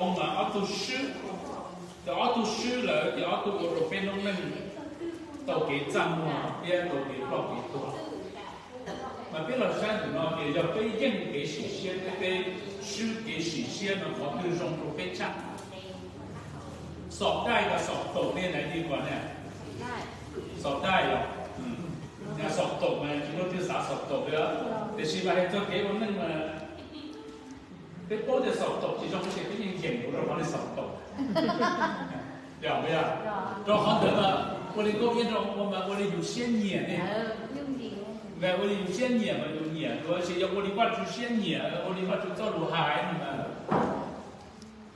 mas ob tug swb, ces ob tug swb lawm ces ob tug ua rau peb lub neej tau kev txaj muag thiab tau kev ploj kev tuag. Mas peb los saib ntawm no ces yog peb yeej kev sim siab thiab peb swb kev sim siab no qhov twg zoo rau peb tshaj? Xom daij los xom taum ne, nais di kuas ne? Xom daij los, xom taum mas tsis muaj leej twg xav xom taum li, tiam sis mas hais txog kev ua neej mas peb paub tias xom taum tsis zoo ces peb yeej yeem ua rau qhov li xom taum. Yog, yog, rau qhov ntawd mas ua li Nkauj Iab Nraug ua mas ua li yus siab nyiam ne. Mas ua li yus siab nyiam mas yus nyiam dua, tiam sis yog ua li Vajtswv siab nyiam, ua li Vajtswv txoj lus hais no mas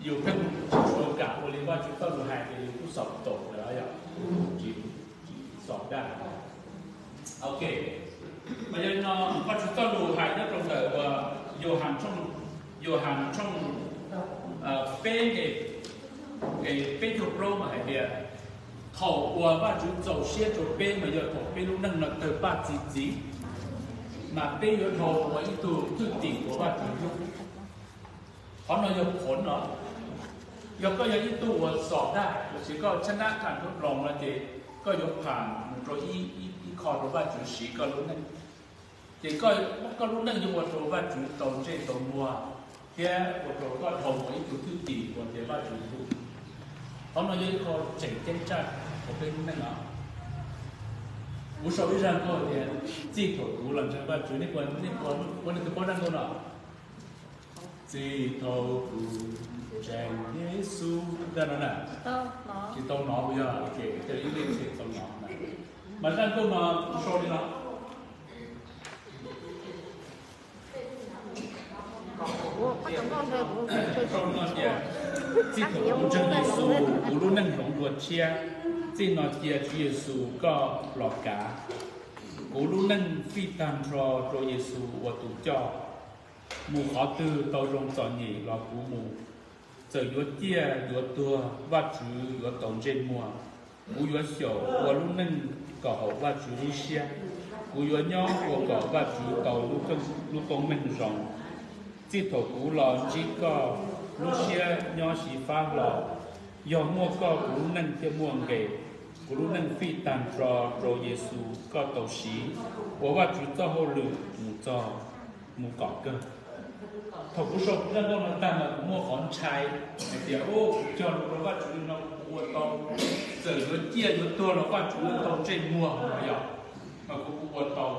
yus pheej tsis tshua kam ua li Vajtswv txoj lus hais ces yus kuj xom taum lawm, yog tsis, tsis xom daj. Ok, mas yog li no Vajtswv txoj lus hais nyob rau ntawm uas Yauhas tshooj, Yauhas tshooj peb nqe peb caug plaub mas hais tias thaum uas Vajtswv txaus siab rau peb mas yog thaum peb lub neej no tawg paj txi txiv, mas peb yuav dhau ua ib tug thwj tim uas Vajtswv hlub. Qhov no yog qhov no, yog koj yog ib tug uas xom daj los sis koj tshab nab tham nruab dloos no ces koj yuav pham mus rau ib, ib qho rau Vajtswv siv koj lub neej. Ces koj, koj lub neej yuav ua rau Vajtswv tau ntsej tau muag thiab ua rau koj dhau ua ib tug thwj tim uas tias Vajtswv hlub. Qhov no yog ib qho tseem ceeb tshaj hauv peb lub neej no. Kuv sau ib zaj nkauj tias, txij thaum kuv los ntseeg Vajtswv, nej puas, nej puas, puas leej twg paub zaj nkauj no? Txij thaum kuv ntseeg Yexus, zaj no na. Tsis tau hnov puas yog? Ok, ib leeg tsis tau hnov na. Mas zaj nkauj no kuv sau li no. Sau li no tias, txij thaum kuv ntseeg Yexus, kuv lub neej hloov dua tshiab. Txij no cia Tswv Yexus koj los kav. Kuv lub neej fij tag nrho rau Yexus ua tus coj. Mus qhov twg tau zoo txom nyem los kuv mus. Txawm yuav ciaj yuav tuag, Vajtswv yuav tau ntsej muag. Kuv yuav xyaum ua lub neej kom haum Vajtswv lub siab. Kuv yuav nyob ua kom Vajtswv tau lub koob meej zoo. Txij thaum kuv los ntsib koj, lub siab nyob xyiv fab hlo. Yog muaj koj kuv lub neej thiaj muaj nqe. Kuv lub neej fij tag nrho rau Yexus koj tau siv, ua Vajtswv txoj hauj lwm mus txog, mus kom kawg. Thaum kuv sau zaj nkauj no tag mas kuv muaj qhov ntshai hais tias, kuv cog lus rau Vajtswv li no kuv puas ua tau? Txawm yuav ciaj yuav tuag los Vajtswv yuav tau ntsej muag no yog, mas kuv puas ua tau?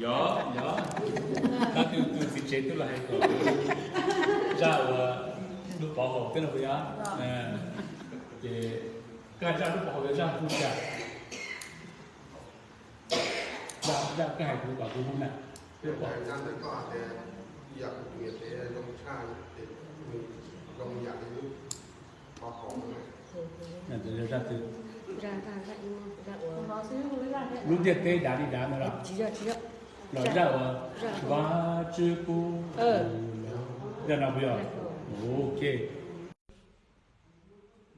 Yog, yog. Tab sis tus txiv tsev twb los hais kom zaj uas lub pov haum twb no puas yog? Ces koj zaj lub pov haum yog zaj hu cas? Zaj koj hais kuv kom kuv hu na. Zaj twg? Lub ntiaj teb dav li dav no los? Los zaj uas Vajtswv pub, zaj no puas yog? Ok.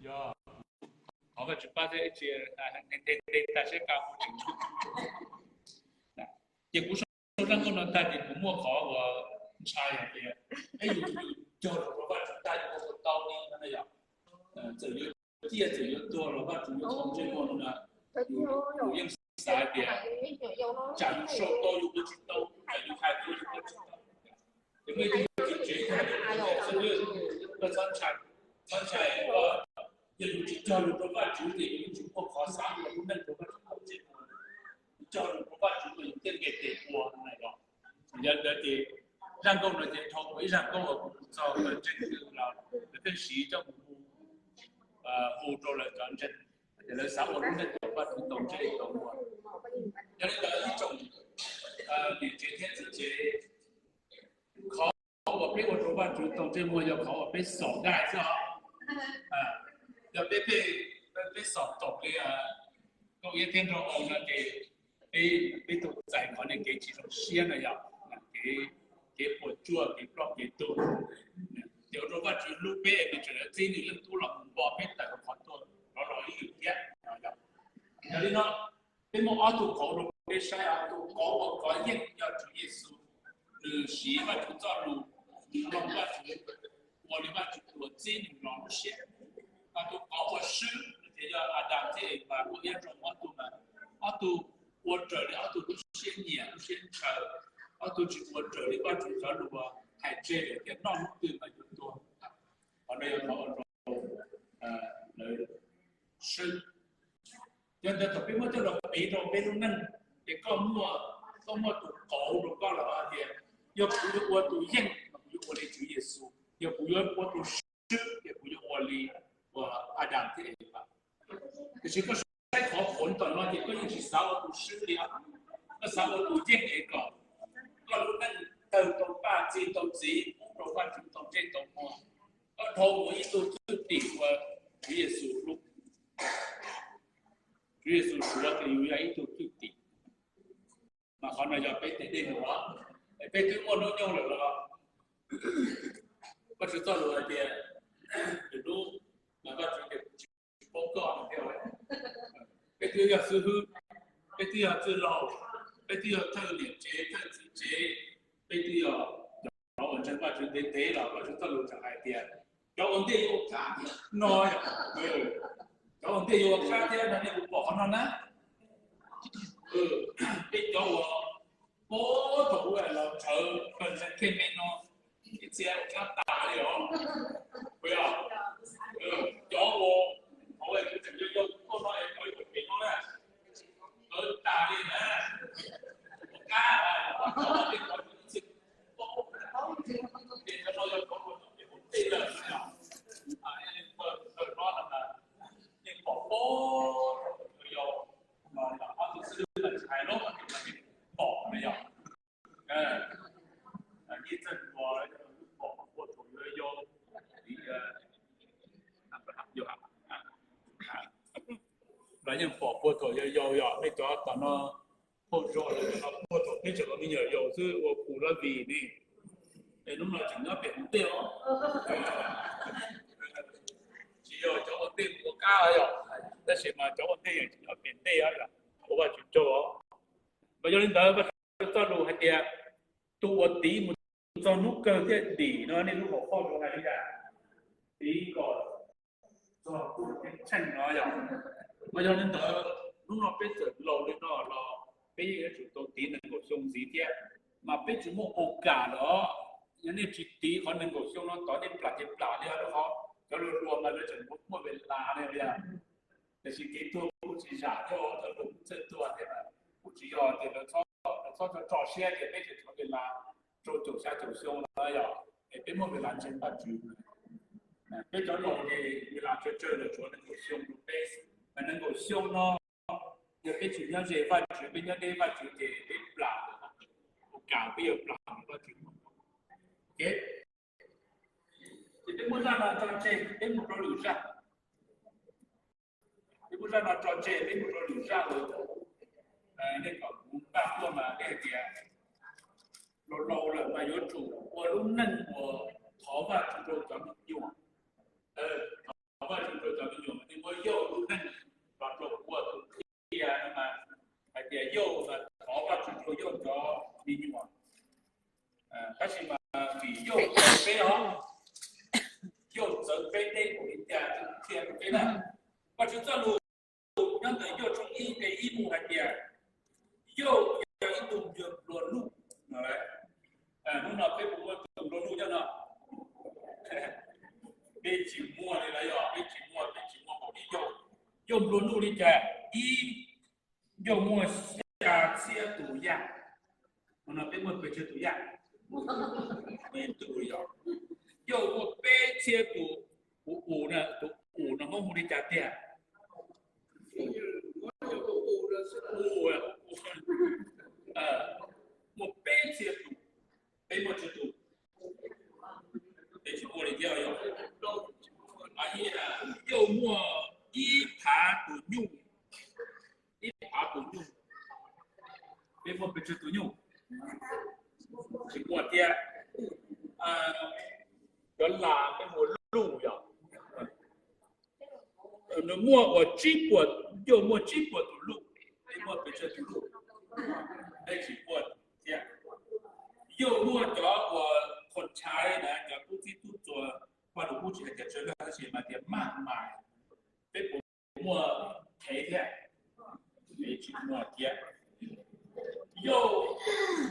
Yog, thov Vajtswv pab thiab, tag siab ka hu tseem. Ces kuv sau zaj nkauj no tag ces kuv muaj qhov uas ntshai hais tias, peb yus cog lus rau Vajtswv tag yus ua tau li no yog? Txawm yuav ciaj txawm yuav tuag los Vajtswv yuav tau ntsej muag no na. Yus yeej xav tias tsam yus sau tau yus ua tsis tau, tsam yus hais tau yus ua tsis tau. Ces muaj ib tug txiv tsev, koj txhob ntshai, txhob ntshai, yog yus tsis cog lus rau Vajtswv ces yus yeej tsis muaj qhov xav ua lub neej rau Vajtswv tau ntsej muag. Yus cog lus rau Vajtswv mas yus thiaj nqis tes ua na yog. Yog ntawd ces zaj nkauj no ces dhau ua ib zaj nkauj uas kuv mus txog ntseeg twg los lawv thiaj siv coj mus hu, hu rau lawv cov ntseeg, ces lawv xav ua lub neej rau Vajtswv tau ntsej tau muag. Yog li ntawd ib tsoom niam tsev thiab txiv tsev, qhov uas peb ua rau Vajtswv tau ntsej muag yog qhov uas peb xom daj xwb os. Yog peb, peb xom taum li Nkauj Iab thiab Nraug Au no ces peb, peb tau txais qhov niag kev tsis zoo siab no yog kev, kev puas tsuaj, kev ploj kev tuag. Ces ua rau Vajtswv hlub peb, peb tseem txib nws Leej Tub los mus npo peb tawm hauv qhov tuag rov los ib lwm thiab no yog. Yog li no, peb muaj ob tug qauv rau peb saib. Tus qauv uas kov yeej yog Tswv Yexus, nws siv Vajtswv txoj lus, nws mloog Vajtswv, ua li Vajtswv tus uas txib nws los lub siab. Ho tus qauv uas swb ces yog Adas thiab Evas, ua ib tsoom ob tug mas, ob tug ua raws li ob tug lub siab nyiam lub siab ntshaw, ob tug tsis ua raws li Vajtswv cov lus uas hais tseg lawm tias noj hnub twg mas yuav tuag. Qhov no yog qhov uas rau lawv swb. Yog ntawd thaum peb muab coj los piv rau peb lub neej, ces koj muaj, koj muaj tus qauv rau koj lawm hais tias, yog kuv yuav ua tus yeej mas kuv yuav ua li Tswv Yexus, yog kuv yuav ua tus swb ces kuv yuav ua li uas Adas thiab Evas. Tiam sis koj saib qhov qhuav tom no ces koj yeej tsis xav ua tus swb li os, koj xav ua tus yeej es kom koj lub neej tawg tau paj txi tau txiv, pub rau Vajtswv tau ntsej tau muag, koj dhau mus ib tug thwj tim uas Tswv Yexus hlub. Tswv Yexus suav tias yus yog ib tug thwj tim. Mas qhov no yog peb tes dej num os, peb twb muaj hnub nyoog lawm los Vajtswv txoj lus hais tias, lwm hnub mas Vajtswv tias kuv tsis paub koj no thiab. Peb twb yog xib hwb, peb twb yog txwj laug, peb twb yog thawj niam tsev thawj txiv tsev, peb twb yog cov uas ntseeg Vajtswv ntev ntev los Vajtswv txoj lus tseem hais tias, cov ua ntej yuav ua qab no, cov ua ntej yuav ua qab thiab no nej puas pom qhov no na? Peb cov uas puag thaum ub los tshawv kawg ntseeg kiag me no, ib txhia ua qab tas li os. Puas yog? Cov uas, thaum kuv tseem yau yau tuaj no es cov yuav pem no na, tshawv tas li na. Ua qab, tej no yog cov uas tau pem ua ntej lawm no, yeej pom puag thaum yau yau, ob tug xib hwb tsis hais lub, yeej pom na yog. Ib txwm ua pom puag thaum yau yau, los yeej pom puag thaum yau yau yog nej cov tom no, phauj Zog lawv cov no puag thaum peb tseem ua me nyuam yaus xwb ua pus lab vis ne, es hnub no tseem nyob pem hauv ntej os. Tsis yog cov ua ntej mus ua qab yog, tab sis mas cov ua ntej yeej tseem nyob pem ntej os, ua Vajtswv tsaug os. Mas yog li ntawd Vajtswv txoj lus hais tias, tus uas tiv mus txog hnub kawg thiaj dim no, nej lub hauv paus hais li cas? Tiv kom txog kuj tsheej no yog. Mas yog li ntawd hnub no peb txawm laus li no los peb yeej yuav tsum tau tiv nees nkaum xyoo ntxiv thiab. Mas peb tsis muaj ua kam lawm os. Yog nej tsis tiv qhov nees nkaum xyoo no tod nej plam ces plam li os, rau qhov cov hluas hluas mas lawv tseem muaj ves las li os. Tiam sis kev tuag kuj tsis zam thiab, cov hluas kuj txawj tuag thiab. Kuj tsis yog tias lawv txhob tso siab tias peb tseem tshuav ves las rau caum xya caum xyoo no yog, es peb muaj ves las ntseeg Vajtswv. Peb cov laus ces ves las tsawg tsawg lawm tshuav nees nkaum xyoo rau peb, mas nees nkaum xyoo no yog peb tsis nyob ze Vajtswv, peb nyob deb Vajtswv ces peb plam, ua kam peb yuav plam Vajtswv. Ces peb muab zaj no tso tseg, peb mus rau lwm zaj. Peb muab zaj no tso tseg, peb mus rau lwm zaj lawm. Nej kom kuv npaj tuaj mas nej hais tias laus laus lawm mas yuav tsum ua lub neej uas thov Vajtswv rau cov me nyuam. Thov Vajtswv rau cov me nyuam mas nej muab Yauj lub neej los rau kuv ua tus qhia no mas hais tias Yauj mas thov Vajtswv rau Yauj cov me nyuam. Tab sis mas vim Yauj txawv peb os, Yauj txawv peb, peb ua li cas qhia rau peb na. Vajtswv txoj lus nyob ntawm Yauj tshooj ib nqe ib mus hais tias, Yauj yog ib tug nplua nuj. Hnub no peb puas muaj tus nplua nuj nyob no? Peb tsis muaj li los yog peb tsis muaj, peb tsis muaj npaum li Yauj. Yauj nplua nuj li cas? Ib, Yauj muaj xya txhiab tus yaj. Hnub no peb muaj pes tsawg tus yaj? Ib tug yog. Yauj muaj peb txhiab tus, tus us na, tus us no Hmoob hu li cas tiag? Muaj peb txhiab tus, peb muaj tsawg tus? Peb tsis muaj li thiab yog. Yauj muaj ib phav tus nyuj, ib phav tus nyuj. Peb muaj pes tsawg tus nyuj? Tsis muaj thiab. Cov las peb hu ua luj yog. Nws muaj uas tsib puas, Yauj muaj tsib puas tus tsawg tus luj? Peb tsis muaj thiab. Yauj muaj cov uas qhov tshais na, cov tub txib tub txuas, Paj Lug kuj tsis hais tias tsawg leej tab sis mas tias maj mam. Peb puas muaj qhev thiab? Peb tsis muaj thiab. Yauj,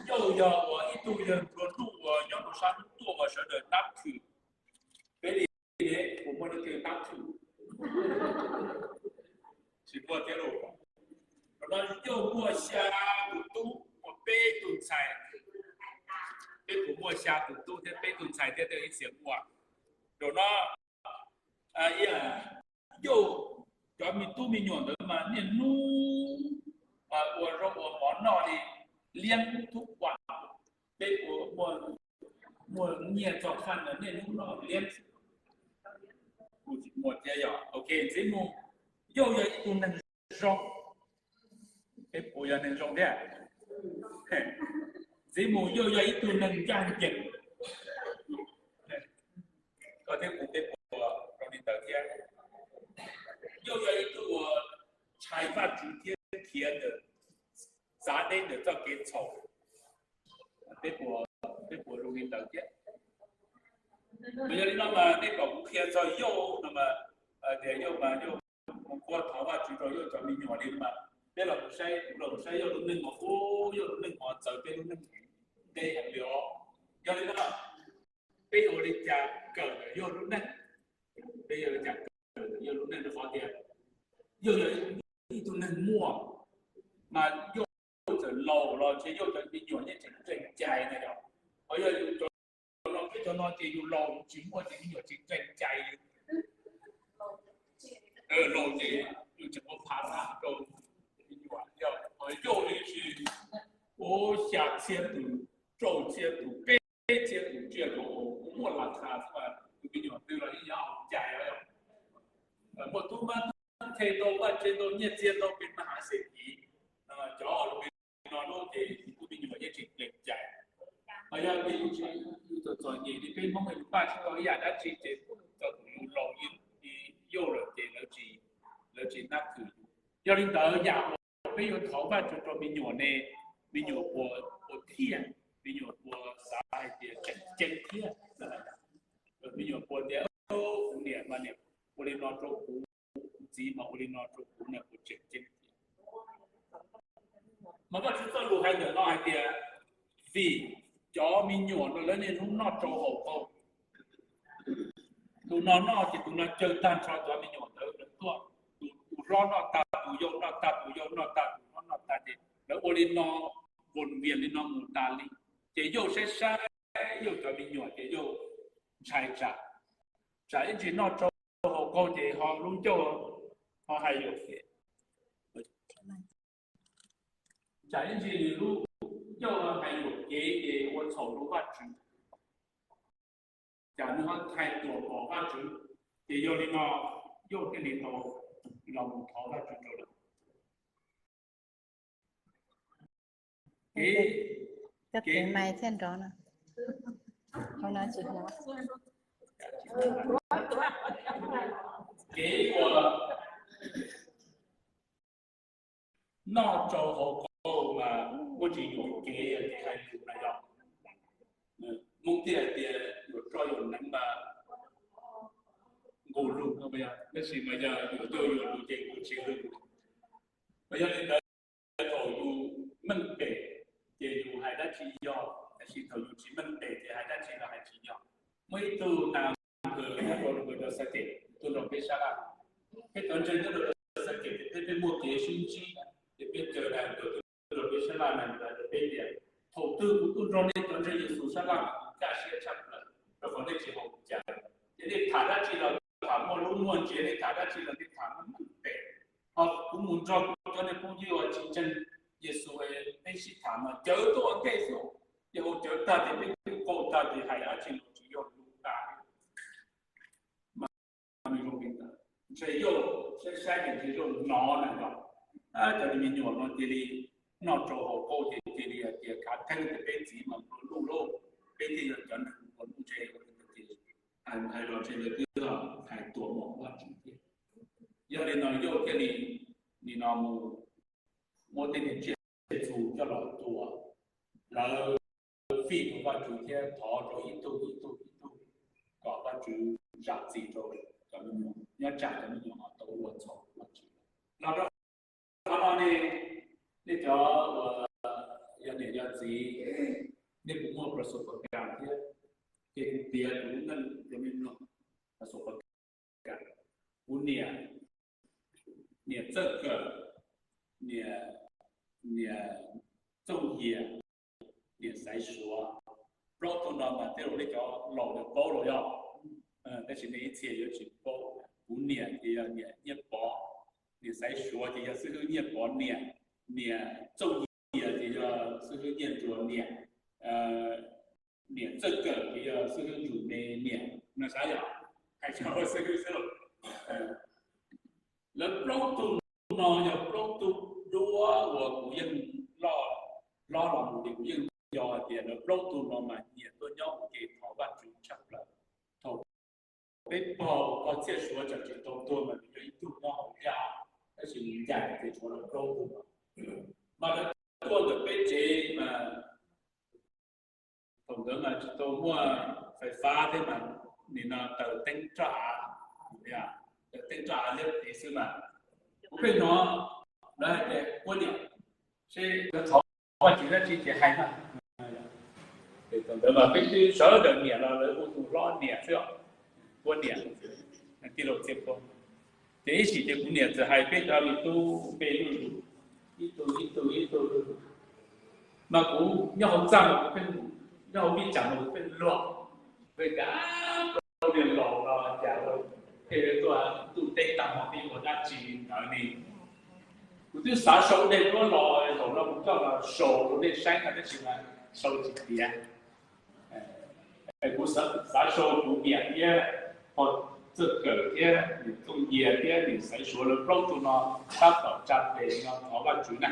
yauj yog uas ib tug yawg nplua nuj uas nyob rau sab hnub tuaj uas sawv daws nab thwm. Peb li puas muaj leej twg nab thwm? Tsis muaj thiab lauj. Thaum no yauj muaj xya tus tub, muaj peb tug ntxhais. Peb puas muaj xya tus tub thiab peb tug ntxhais thiab tej ib txhia muaj? Thaum no yauj cov me tub me nyuam ntawd mas niaj hnub ua zaub ua mov noj li, liab thub ua. Peb puas muaj nyiaj txog qhaj ntawd niaj hnub noj liab? Kuj tsis muaj thiab yog. Ok, ntxiv mus, yauj yog ib tug neeg zoo. Peb puas yog neeg zoo thiab? Ntxiv mus, yauj yog ib tug neeg ncaj ncees. Koj thiab kuv peb puas zoo li ntawd thiab? Yauj yog ib tug uas ntshai Vajtswv thiab khiav ntawm, txav deb ntawm txoj kev txhaum. Peb puas, peb puas zoo li ntawd thiab? Mas yog li no mas nej kom kuv qhia txog yauj no mas, tias yauj mas yauj mus ua thov Vajtswv rau yauj cov me nyuam li no mas, peb los saib, los saib yauj lub neej mas, ub, yauj lub neej mas txawv peb lub neej ntev heev li os. Yog li no, peb yuav ua li cas kawm ntawm yauj lub neej? Peb yuav ua li cas kawm ntawm yauj lub neej rau qhov tias yauj yog ib tug neeg muaj, mas yauj txawm laus los ntshe yauj cov me nyuam yeej tseem ntseeg cai na yom. Ho yog yus cov no peb cov no ces yus laus yus tsis muaj ces me nyuam tsis ntseeg cai li. Laus ces yus tseem ua phav rau me nyuam yom. Ho yauj li tsis, ua xya txhiab tus, rau txhiab tus, peb txhiab tus tsiaj rau muaj las khas xwb mas tus me nyuam twg los yeej yuav haus cai os. Muaj tub mab tub qhe ntau, vaj tse ntau, nyiaj txiag ntau, pes maj hav xes tiv, cov me no lub ces tus me nyuam yeej tsis ntseeg cai. Ho yog yus txom txom nyem li peb Hmoob yus npaj tsis tau ib yam dab tsi ces txog thaum yus laus yauj lawm ces lawv tsis nab thwm yus. Yog li ntawd yam uas peb yuav thov Vajtswv rau me nyuam ne, me nyuam puas, puas thiaj, me nyuam puas xav hais tias tseem ceeb thiab? Me nyuam puas tias, kuv niam mas niam ua li no rau kuv, kuv txiv mas ua li no rau kuv na, puas tseem ceeb thiab? Mas Vajtswv txoj lus hais ntawm no hais tias, vim cov me nyuam no lawv niaj hnub noj tsau haus qaug, tus no noj ces tus no caw tag nrho cov me nyuam ntawd lawv tuaj, tus hlob noj tag tus yau, noj tag tus yau, noj tag tus hlob, noj tag ces lawv ua li no, npus vias li no mus tas li. Ces yauj saib saib yauj cov me nyuam ces yauj ntshai tsam, tsam ib ntsis noj tsau haus qaug ces ho lub ncauj ho hais yuam kev, tsam ib ntsis lub ncauj hais yuam kev ces ua txhaum rau Vajtswv, tsam nws ho hais tuam mom Vajtswv. Ces yog li no yauj thiaj li tau los mus thov Vajtswv rau lawv. Kev, kev, kev uas noj tsau haus qaug mas muaj tsis yuam kev, kev hais lus na yog. Hmoob thiaj hais tias yuam tsoj yuam neev mas nqus lug, tab sis mas yog yuam tsoj yuam lug ces nqus tsis lug. Mas yog li ntawd thaum yus meej pem ces yus hais dab tsi yog, tab sis thaum yus tsis meej pem ces hais dab tsi los hais tsis yog. Muaj ib tug nas nkawd nyob rau nws nkawd cov xav kem tuaj nrog peb sab laj. Peb cov ntseeg nyob rau cov xav kem ces peb, peb muaj kev sib ntsib, ces peb caw nas nkawd tuaj nrog peb sab laj, nas nkawd hais rau peb tias, thaum twg kuv tuaj nrog nej cov ntseeg Yexus sab laj mas kuv kaj siab tshaj plaws, rau qhov nej tsis haum kuv cai. Ces nej tham dab tsi los tham muaj lub muaj ntsiav, nej tham dab tsi los nej tham muaj meej pem. Ho kuv mus nrog kuv cov niag phooj ywg uas tsis ntseeg Yexus peb sib tham mas cawv tuaj ua ntej xwb, ces ua cawv tag ces peb twb qaug tag ces hais dab tsi los tsis yog lus tas. Mas nws zoo li ntawd, ntshe yauj saib saib ces ntshe yauj hnov na yog, cov me nyuam no cia li noj tsau haus qaug ces cia li hais tias khav theeb tias peb txiv mas nplua nuj lauj, peb thiaj yog cov neeg nplua nuj ntshe ua li ntawd ces hais los ntshe lawv twb hais tuam mom Vajtswv thiab. Yog li no yauj thiaj li, li no mus muab tej niag tsiaj txhu coj los tua, lawv fij rau Vajtswv thiab thov rau ib tug ib tug ib tug kom Vajtswv zam txim rau cov me nyuam, nyob tsam cov me nyuam tau ua txhaum Vajtswv. Los rau qhov no ne, nej cov uas yog niam yog txiv, nej puas muaj pos xo pos kas thiab? Ces kuv piav kuv lub neej rau nej mloog, pos xo pos kas. Kuv niam, niam Txawj Kawm, niam, niam Txooj Yias, niam Xaiv Suav, plaub tug no mas tej zaum nej cov laus lawm paub los yog, tab sis nej ib txhia yuav tsis paub. Kuv niam ces yog niam Nyiaj Pov, niam Xaiv Suav ces yog xib hwb Nyiaj Pov niam, niam Txooj Yias ces yog xib hwb Nyiaj Nruas niam, niam Txawj Kawm ces yog xib hwb Ntsum Me niam no sab yog, hais txog xib hwb xwb. Lawv plaub tug no yog plaub tug duab uas kuv yeej loj, loj los mus ces kuv yeej nco hais tias lawv plaub tug no mas nyiam tuaj nyob ua ke thov Vajtswv tshaj plaws. Thaum peb pog, pog Txhiaj Suav tseem tsis tau tuag mas nws yog ib tug nyob hauv yaj, tab sis nws ncaim ces tshuav lawv plaub tug no. Mas lawv tuaj ntawm peb tsev mas thaum ntawd mas tsis tau muaj fais fab thiab mas, nim no taws teeb roj av, taws teeb roj av liab tiv xwb mas, kuv pheej hnov lawv hais tias Kuab niam, seb lawv thov Vajtswv dab tsi ces hais mas. Thaum ntawd mas peb twb sawv daws niam los lawv hu tus hlob niam xwb, Kuab niam, tij laug Txhiaj Kuab. Ces ib sim ces kuv niam txawm hais peb cov me tub npe luj lug, ib tug ib tug ib tug, mas kuv nyob hauv txaj, nyob hauv vij tsam mas kuv pheej luag, pheej tias, Niag laus no cas thiaj tuaj ntuj teb tag hmo pib ua dab tsi ntawd ne? Kuv twb xav sau dej duab los zaum no kuv coj los sau rau nej saib no tab sis mas sau tsis tiav. Kuv xav sau kuv niam thiab pog Txawj Kawm thiab niam Txooj Yias thiab niam Xaiv Suav lawv plaub tug no tab tom tsa tes no thov Vajtswv na,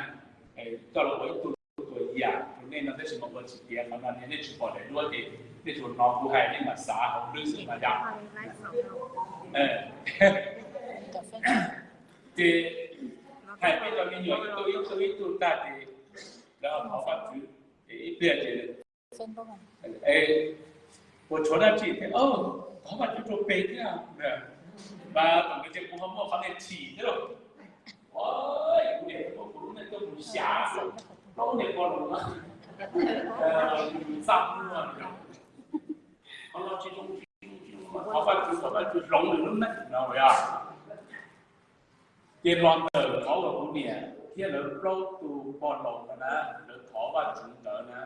coj los ua ib tug tua yam rau nej no tab sis mas ua tsis tiav qhov no nej tsis pom daim duab ces nej tsuas hnov kuv hais nej mam xav hauv hlwb xwb mas yom. Ces hais peb cov me nyuam ib tug ib tug ib tug tag ces lawv ho thov Vajtswv, ces ib pliag ces, Puas tshuav dab tsi thiab? Thov Vajtswv rau peb thiab. Mas thaum ntawd ces kuv ho muaj qhov niag chim thiab lauj. Kuv niam kuv lub neej tuaj mus xyav plaub niag pog laus no, txaj muag, qhov no tsis zoo, thov Vajtswv kom Vajtswv hloov nws lub neej no yom. Ces los ntawm qhov uas kuv niam thiab lawv plaub tus pog laus no na, lawv thov Vajtswv ntawd na,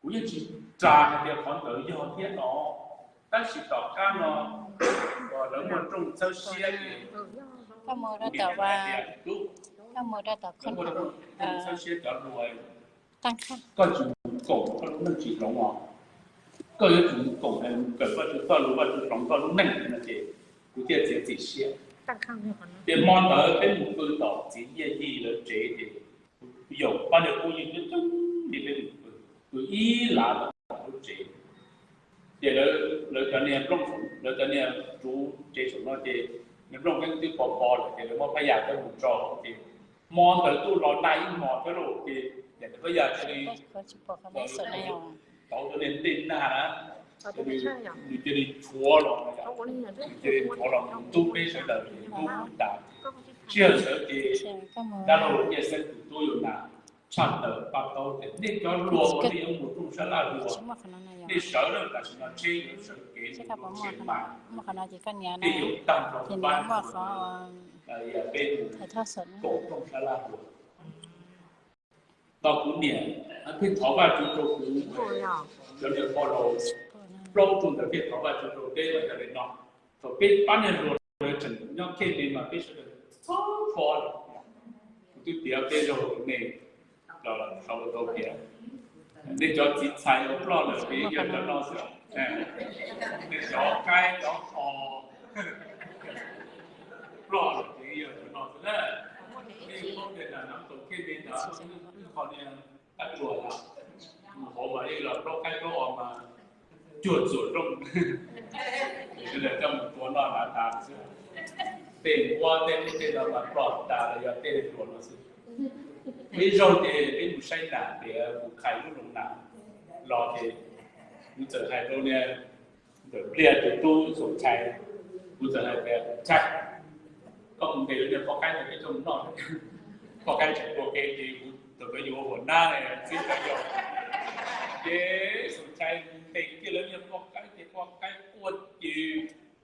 kuv yeej tsis ras hais tias qhov ntawd yog thiab no, tab sis tom qab no lawv muaj rooj txhawb siab ces, lawv muaj rooj txhawb siab cov hluas, koj tsis mus koom koj lub neej tsis hloov os, koj yuav tsum mus koom, kawm Vajtswv txoj lus, Vajtswv hloov koj lub neej no ces kuv thiaj txiav txim siab. Ces hmo ntawd peb mus pw tom txiv Nyiaj Yij lawv tsev ces yaum pab niag phooj ywg coob coob li peb mus pw, pw ib lav tom lub tsev. Ces lawv cov niag nplooj, lawv cov niag tsuv tsev saum no ces niag nplooj yeeb twb pos pos lawm ces lawv muab phab yas coj mus tso ces hmo ntawd tuaj los nag ib hmos thiab lauj ces, ces phab yas cia li tauv cov niag ntej nag na, nws cia li tshuav los, nws cia li tshuav los ntub peb sawv daws ces ntub tas. Sij hawm ntawd ces dab laug Nyiaj Xeeb tus tub Yus Nas tshaj tawm pab taub tias nej cov hluas uas nej yuav mus rooj sab laj hluas, nej sawv lawm tam sim no tsheb yuav sawv kev mus rau Tsheej Maim, nej yuav tag nrho pab, peb mus koom rooj sab laj hluas. Tau kuv niam pheej thov Vajtswv rau kuv, cov niag pog laus plaub tug ntawd pheej thov Vajtswv rau peb los yog li no. Thaum peb pab niag hluas ntawd tseem nyob khej me mas peb sawv daws txhob pom, kuv twb piav peb zaug nej los sau tau tias nej cov txiv txhais uas ploj lawm ces yog cov no xwb, nej cov qaib cov qos ploj lawm ces yog cov no xwb na. Nej paub tias nram Nam Thaum Khej me ntawd wb qhov niag qab tsuas los, mus hauv mas yeej los plaub qaib plaub os mas cuag txuam rooj, sawv daws coj mus tua noj hnav tas xwb. Tej nquab tej ub tej no mas ploj tas los yog tej hluas no xwb. Peb zaug ces peb mus saib nas tias kuv qhais lub loo nas los ces kuv txawm hais rau niag ntawm pliag tus tub Xoom Chai, kuv txawm hais tias, Chai, koj mus ntes lawv niag poj qaib ntawd peb coj mus noj. Poj qaib tseem ua ke ces kuv txawm yuav ua huam nab ne, txib rau yog. Ces Xoom Chai ntes kiag lawv niag poj qaib ces poj qaib quaj ces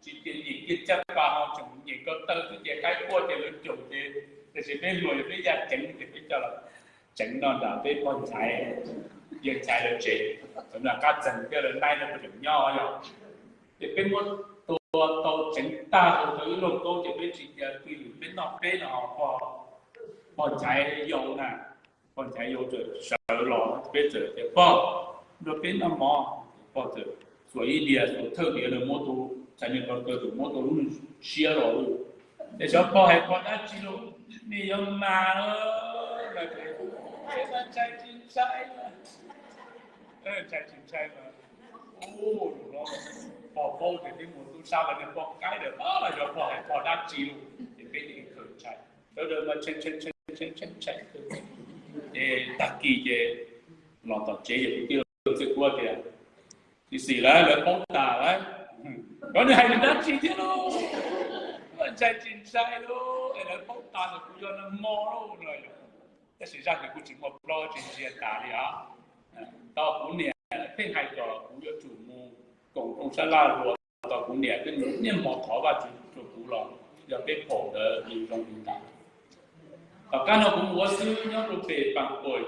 tsis tias nyem kiag caj pas ho tseem nyem ko taw xwb ces qaib quaj ces lawv caum ces, tiam sis peb hluas yog peb yaj ceev ces peb coj los tseev no nram peb pog Nchaiv, yawg Nchaiv lawv tsev, txawm nram qab txeeg thiab lawv naib lawv puas tseem nyob yog. Ces peb muab tua tau tseev tag ua tau ib lauj kaub ces peb tsis cia twj ywm peb noj peb no, pog Nchaiv yau na, pog Nchaiv yau txawm sawv los peb txawm tias, Pog, nrog peb noj mov. Pog txawm xuas ib diav xuas thawj diav los muab tus, txhais niag ko taw txawm muab tau lub siab los lawm. Ces xyov pog hais pog dab tsi los, nej yuav mas los, es mas ntshai tsis ntshai, ntshai tsis ntshai mas, ub, pog paub tias peb mus tub sab lawv niag poj qaib lawm, xyov pog hais pog dab tsi los, ces peb yeej khaws ntshai, sawv daws mas tshee tshee tshee tshee tshee. Ces tag kis ces los tom tsev ces kuv tij laug Txiaj Kuab tias, Tsis xim lawm, lawv paub tas lawm. Cov nws hais nws dab tsi thiab lauj, ntshai tsis ntshai lauj, es lawv paub tas lawm kuv yog nag hmo lauj no yog. Tab sis zaj ntawd kuj tsis muaj plaub tsis ntsia tas li os. Tau kuv niam pheej hais kom kuv yuav tsum mus koom rooj sab laj dua, tau kuv niam twb niaj hmo thov Vajtswv rau kuv los yog peb phaum ntawd nws zoo li ntawd. Tom qab no kuv mus ua xwb nyob rau pem Pam Pam,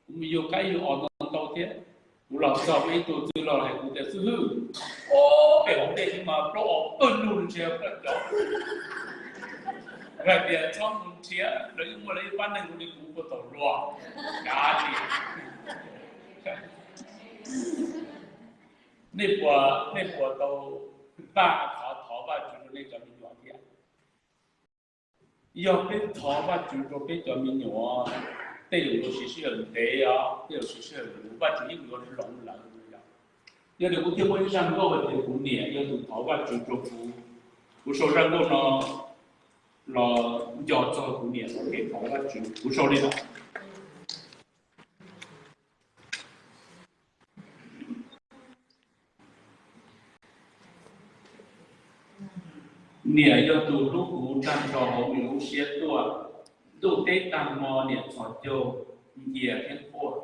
kuv mus yug qaib yug os ntau ntau thiab. Kuv los txog muaj ib tug txwj laug hais kuv tias, Xib hwb, pem hauv ntej mas plaub os pawg lug ntsia koj cov. Kuv hais tias, Txhob mus nrhiav, lawv yeej muaj lawv ib pab neeg ua li kuv puag thaum hluas. Kav liam. Nej puas, nej puas tau npaj qhov thov Vajtswv rau nej cov me nyuam thiab? Yog peb thov Vajtswv rau peb cov me nyuam, tej zaum yuav siv sij hawm ntev os, tej zaum siv sij hawm luv, Vajtswv yeej yuav hloov lawv yom. Yog li kuv thiaj muaj ib zaj nkauj hais tias kuv niam yog tus thov Vajtswv rau kuv. Kuv sau zaj nkauj no los nco txog kuv niam thaum kev thov Vajtswv, kuv sau li no. Niam yog tus hlub kuv tag nrho hauv nws lub siab tuaj. Ntuj teb tag hmo niam txhos caug, ncia thiab quaj.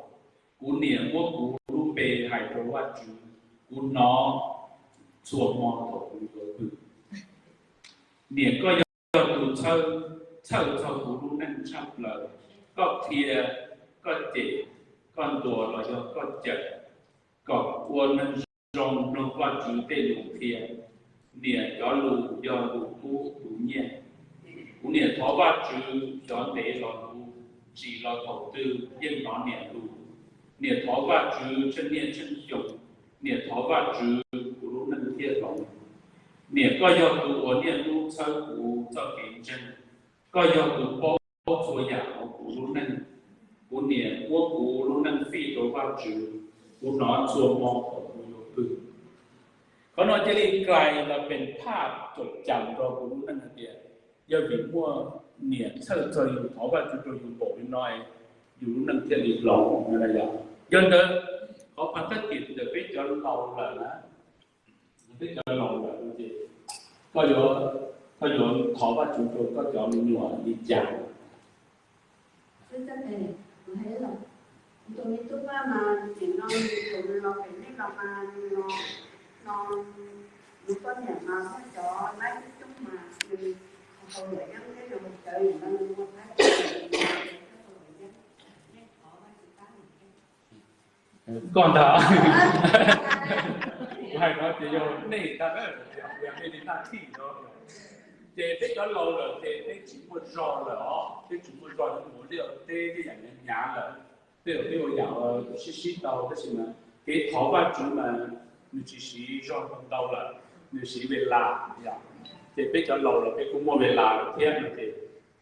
Kuv niam muab kuv lub npe hais rau Vajtswv, kuv hnov txhua hmo thaum kuv yuav pw. Niam koj yog tus txhawj txog kuv lub neej tshaj plaws. Koj qhia, koj cem, koj ntuas los yog koj cawm kom ua neeg zoo mloog Vajtswv tej lus qhia. Niam cov lus yog lus kub tus nyiaj. Kuv niam thov Vajtswv xyov ntev los luv, tsim los thaum twg yeej hnov niam lus. Niam thov Vajtswv tsheej niaj tsheej xyoo. Niam thov Vajtswv kuv lub neej thiaj hloov. Niam koj yog tus uas niaj hnub txhawb kuv txoj kev ntseeg. Koj yog tus paub txhua yam hauv kuv lub neej. Kuv niam muab kuv lub neej fij rau Vajtswv, kuv hnov txhua hmo thaum kuv yuav pw. Qhov no cia li klais los pes phaj caum cam rau kuv lub neej hais tias, yog vim muaj niam txhawj txog yus thov Vajtswv rau yus npaum li no, yus lub neej thiaj li hloov no yom. Yog ntawd, qhov pas thab kis ntawm peb cov laus lawm na, peb cov laus lawm no ces koj yuav, koj yuav thov Vajtswv rau koj cov me nyuam li cas? Xwb tab tes kuv hais los, kuv tus me tub Paj mas nim no nws tus nws los pem nej los mas nws los no, nws poj niam mas muaj cov laib coob coob mas nws hau luam yeeb thiab nws hau cawv nim no nws muaj thab cawv, nws hau luam yeeb, nej thov Vajtswv pab nws thiab. Koj ntag. Kuv hais no ces yog nej ntag na, yog nej li naj thij no. Ces peb cov laus lawm ces peb tsis muaj zog lawm os, peb tsis muaj zog yuav mus liaj teb tej yam hnyav hnyav lawm. Tej zaum peb ua yam sib sib tau tab sis mas kev thov Vajtswv mas nws tsis siv zog ntau lawm, nws siv ves las yom. Ces peb cov laus lawm peb kuj muaj ves las lawm thiab no ces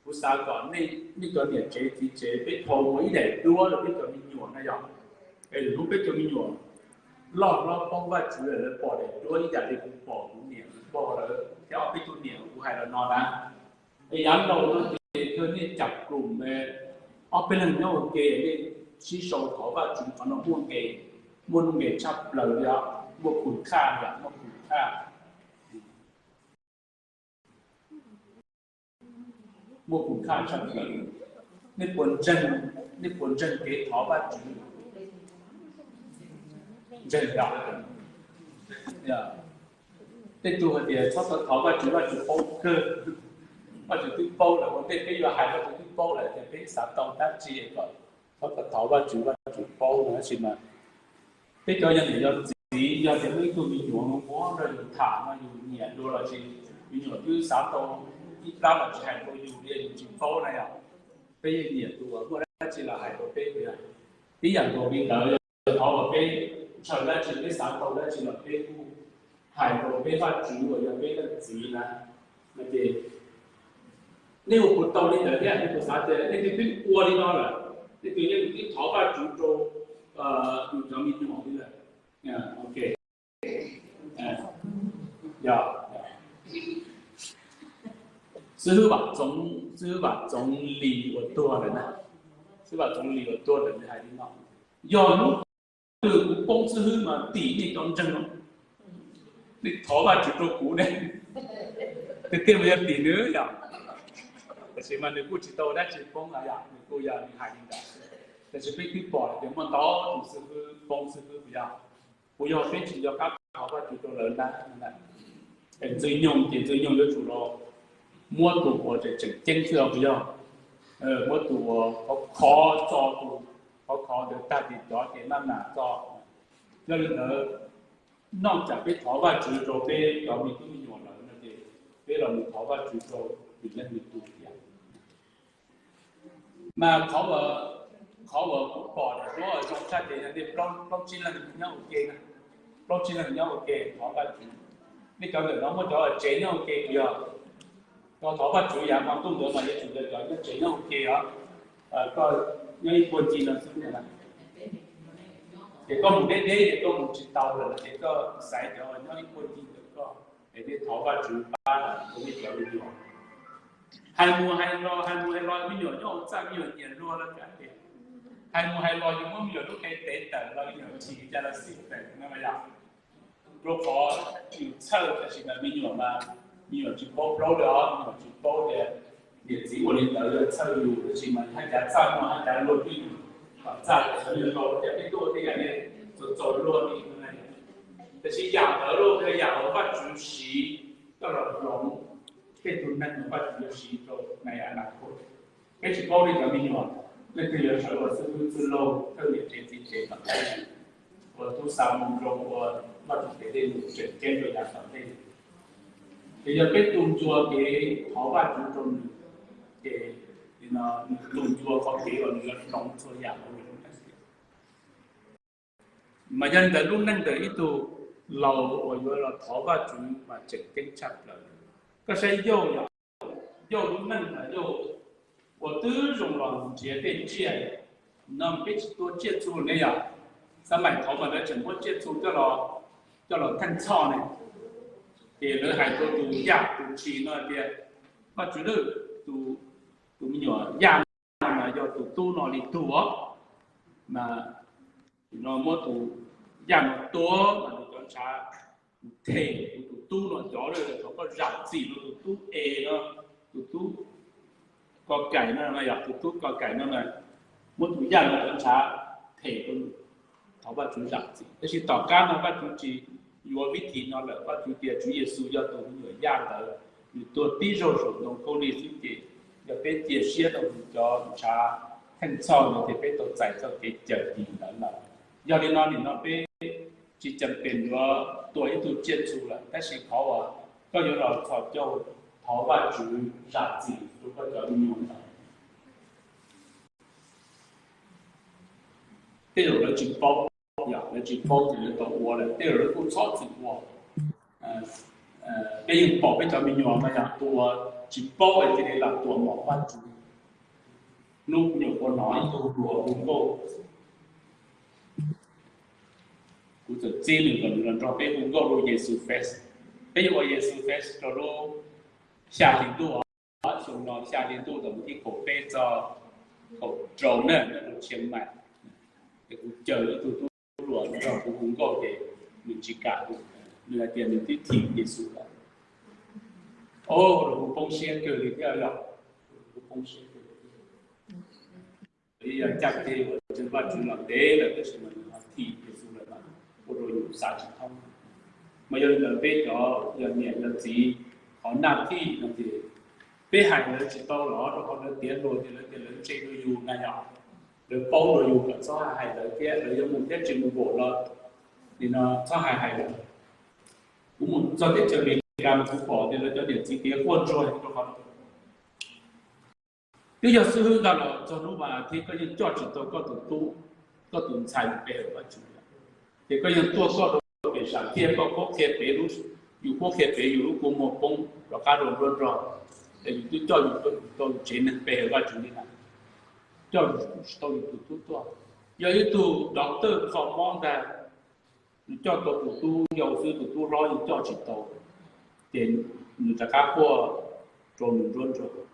kuv xav kom nej, nej cov niam tsev txiv tsev peb thau ua ib daim duab rau peb cov me nyuam na yom. Es hnub peb cov me nyuam loj hlob paub Vajtswv lawm lawv pom daim duab ib yam li kuv pom kuv niam kuv pog lawv thiab ob peb tug niam kuv hais los no na. Es yav laus no ces thawj nej cam krum, Ob peb leeg nyob ua ke, nej sib sau thov Vajtswv qhov no muaj nqe, muaj nuj nqes tshaj plaws li os, muaj khum khaj li os, muaj khum khaj, muaj khum khaj tshaj plaws. Nej puas ntseeg, nej puas ntseeg kev thov Vajtswv? Ntseeg os. Tej tug hais tias txhob thov Vajtswv, Vajtswv paub kawg. Vajtswv twb paub lawm, ua ntej peb yuav hais Vajtswv twb paub lawm tias peb xav tau dab tsi kom txhob thov Vajtswv, Vajtswv paub no tab sis mas peb cov yog niam yog txiv, yog tias muaj ib tug me nyuam muab nrog yus tham no yus nyiam dua los sis me nyuam twb xav tau ib plab los tsis hais rau yus li yus tsis paub na yom, peb yeej nyiam tus uas muaj dab tsi los hais rau peb tiag. Tib yam nkaus li ntawd, yog thov uas peb ntshaw dab tsi, peb xav tau dab tsi los peb kuj hais rau peb Vajtswv uas yog peb leej txiv na, no ces nej ua puas tau li ntawd thiab? Nej puas xav tias nej twb twb ua li no lawm, nej twb yeej twb thov Vajtswv rau yus cov me nyuam li lawm? Ok. Yog xib hwb Vam Txoov Lis uas tuag lawm na, xib hwb Vam Txoov Lis uas tuag lawm nws hais li no: Yog hnub twg kuv poob xib hwb mas tim nej cov ntseeg, nej thov Vajtswv rau kuv ne. Tiag tiag mas yog tim nws yom. Tab sis mas nws kuj tsis tau dab tsi poob na yom, nws kuj yog nws hais li ntawd. Tab sis peb twb pom tias muaj ntau tus xib hwb poob xib hwb puas yog? Puas yog peb tsis nco qab thov Vajtswv rau lawv na? Ntxwg Nyoog ces Ntxwg Nyoog yuav tsum los muab tus uas tseem tseem ceeb xwb os puas yog? Muab tus uas khov khov tso, tus khov khov ntawd tag tim cov ces maj mam tso. Yog li ntawd, noj tsam peb thov Vajtswv rau peb cov me tub me nyuam lawm no ces peb los mus thov Vajtswv rau nws leej nws tus thiab. Mas qhov uas kuv pom tau zoo tshaj ces yog nej plaub tsib leeg nyob ua ke, plaub tsib leeg nyob ua ke thov Vajtswv. Nej cov ntawm no muaj cov tsev nyob ua ke puas yog? Koj thov Vajtswv yav hmo ntuj ntawd mas yuav tsum yog cov nyob tsev nyob ua ke os. Koj nyob ib puag ncig no xwb na. Ces koj mus deb deb ces koj mus tsis tau lawm ces koj xaiv cov nyob ib puag ncig ntawm koj es nej thov Vajtswv pab rau nej cov me nyuam. Hais mus hais los, hais mus hais los me nyuam nyob hauv txaj me nyuam nyiam luag los kav liam. Hais mus hais los yus muab me nyuam lub qe tev tawm los me nyuam chim cas los xij peem no yom. Rau qhov yus txhawj tab sis mas me nyuam mas me nyuam tsis paub plaub li os, me nyuam tsis paub tias niam txiv ua li ntawd yog txhawj yus, tab sis mas haj cav txaj muag haj cav luag twj ywm kom txaj kom sawv daws tau tias peb tuaj tej yam li txaus txaus luag li. Tab sis yam ntawd los yog yam uas Vajtswv siv coj los hloov tej tug neeg uas Vajtswv yuav siv rau na yam na. Peb tsis paub nej cov me nyuam, leej twg yuav sawv ua xib hwb xwb lauj, thawj niam tsev txiv tsev tom ntej, ua tub xa moo zoo, ua Vajtswv tes dej num tseem ceeb rau yav tom ntej. Ces yog peb tu ncua kev thov Vajtswv rau nws, ces nws tu ncua qhov kev uas nws yuav hloov txhua yam rau nws. Mas yog li ntawd lub neej ntawm ib tug laus uas yuav los thov Vajtswv mas tseem ceeb tshaj plaws. Koj saib Yauj yom, Yauj lub neej mas Yauj ua twb zoo los nrhiav tej tsiaj, no peb tsis tua tsiaj txhu ne yom, xab maim thaud mas lawv tseem muab tsiaj txhu coj los theej txhoj ne. Ces lawv hais rau tus yaj tus tshis no tias, Vajtswv, tus me nyuam yaj no mas yog tus tub no li tug os, mas no muab tus yaj no tua mas nws cov ntshav them kuv tus tub no cov lawm, thov koj zam txim rau tus tub es no, tus tub ko kaim no, yog tus tub ko kaim no na, muab tus yaj no cov ntshav them rau, thov Vajtswv zam txim. Tab sis tom qab no Vajtswv tsis yuav vib thim no lawm, Vajtswv tias Tswv Yexus yog tus me nyuam yaj ntawd, nws tuag tib zaug saum ntoo khaub lig xwb ces yog peb cia siab rau nws cov ntshav theej txhoj no ces peb tau txais txoj kev cawm dim ntawd lawm. Yog li no nim no peb tsis ceem pem yuav tua ib tug tsiaj txhu lawm, tab sis qhov uas koj yuav los txhos caug thov Vajtswv zam txim rau koj cov me nyuam ntawd. Tej zaum lawv tsis paub, yog lawv tsis paub ces lawv tau ua lawm, tej zaum lawv kuj txhob txwm ua. Peb yeej pom peb cov me nyuam no yog tua tsis paub es cia li lam tua mom Vajtswv. Hnub kuv nyuam qhuav hnov ib tug hluas hu nkauj, kuv txawm txib nws kom nws los nrog peb hu nkauj rau Yexus Fest. Peb yuav ua Yexus Fest rau lub xya hli ntuj, xyoo no xya hli ntuj thaum mus thib kaum peb txog kaum rau na, nyob rau Chiang Mai. Ces kuv caw ib tug tub hluas nrog kuv hu nkauj ces nws tsis kam, nws hais tias nws twb thim Yexus lawm. Au, kuv poob siab kawg li thiab, kuv poob siab kawg li thiab. Yog caj ces uas tseem Vajtswv los ntev lawm tab sis mas nws ho thim Yexus lawm mas ua rau yus xav tsis thoob. Mas yog li ntawd peb cov yog niam yog txiv, qhov naj thim no ces peb hais lawv tsis tau los rau qhov lawv tiav hluas ces lawv tias lawv ntse rau yus na yom. Lawv paub rau yus kom txhob hais lawv thiab, lawv yuav mus thiab tsis mus npaum los nim no txhob hais hais lawv. Kuv mus txog teb chaws Amelikas mas kuv pom tias lawv cov niam txiv tiav quaj ntsuag rau qhov twb yog xib hwb nqa los txog hnub vas thiv koj yeej coj tsis tau koj tus tub, koj tus ntxhais mus pe hawm Vajtswv. Ces koj yeej tuaj koj rau pem sam thiaj koj qhuab qhia pem lub, yus qhuab qhia pem yus lub kua muag poob rov qab rau nruab nrog, es yus twb coj yus tau tsev neeg pe hawm Vajtswv li na, coj tsis tau yus tus tub tuaj. Yog ib tug doctor kho mob ntag, nws coj tau tus tub yau xwb, tus tub hlob yeej coj tsis tau, ces nws rov qab quaj rau nws nruab nrog.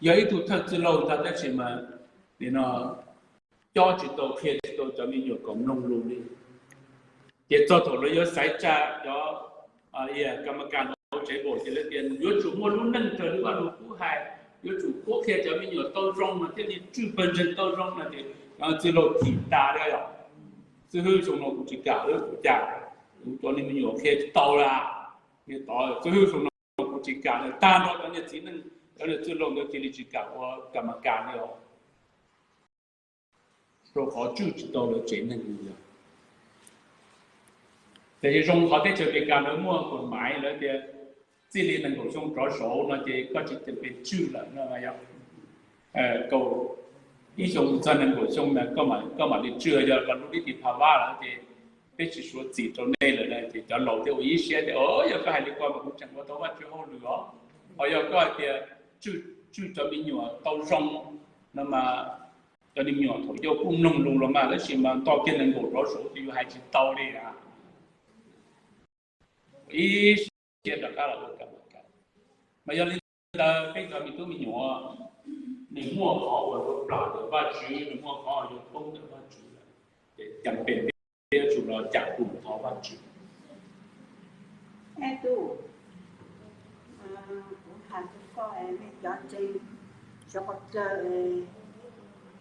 Yog ib tug thawj txwj laug ntag tab sis mas nim no cob tsis tau, qhia tsis tau cov me nyuam kom mloog lus li. Ces txog thaum lawv yuav xaiv tsa cov kam ma kas hauv tsev npaum ces lawv tias yuav tsum muaj lub neej raws li Vaj Lug Kub hais, yuav tsum qhuab qhia cov me nyuam tau zoo mas thiaj li tswj pawg ntseeg tau zoo no ces txwj laug thim tas li os. Xib hwb, xyoo no kuv tsis kam lawm, kuv cas kuv cov me nyuam qhia tsis tau la. Tod xib hwb, xyoo no kuv tsis kam lawm, tag nrho cov niam txiv neej, cov niam txwj laug ntawd cia li tsis kam ua kam ma kas li os, rau qhov tswj tsis tau lawv tsev neeg li os. Tiam sis zoo qhov teb chaws Amelikas lawv muaj kod maiv lawv tias txij li nees nkaum xyoo rov saud no ces koj tsis ceem pes tswj lawm no yog kaum ib xyoo mus txog nees nkaum xyoo na koj mam li tswj, yog los lub nib tis pha vab lawm ces peb tsis suav txim rau nej lawm na. Ces cov laus thiaj ua ib siab tias o, yog koj hais li ko mas kuv tseem ua tau Vajtswv hauj lwm os. Ho yog koj hais tias tswj cov me nyuam tau zoo no mas cov me nyuam thaum yau kuj mloog lus los mas, tab sis mas nto kiag nees nkaum rov saud ces yus hais tsis tau li a. Ib siab rov qab los ua kam ma kas. Mas yog li ntawd peb cov me tub me nyuam, nws muaj qhov uas yuav plam ntawm Vajtswv, nws muaj qhov uas yuav poob ntawm Vajtswv, ces cas pem peb yuav tsum los cam kum thov Vajtswv. Tub, kuv hais rau koj, nej cov ntseeg sawv qhov dlawg,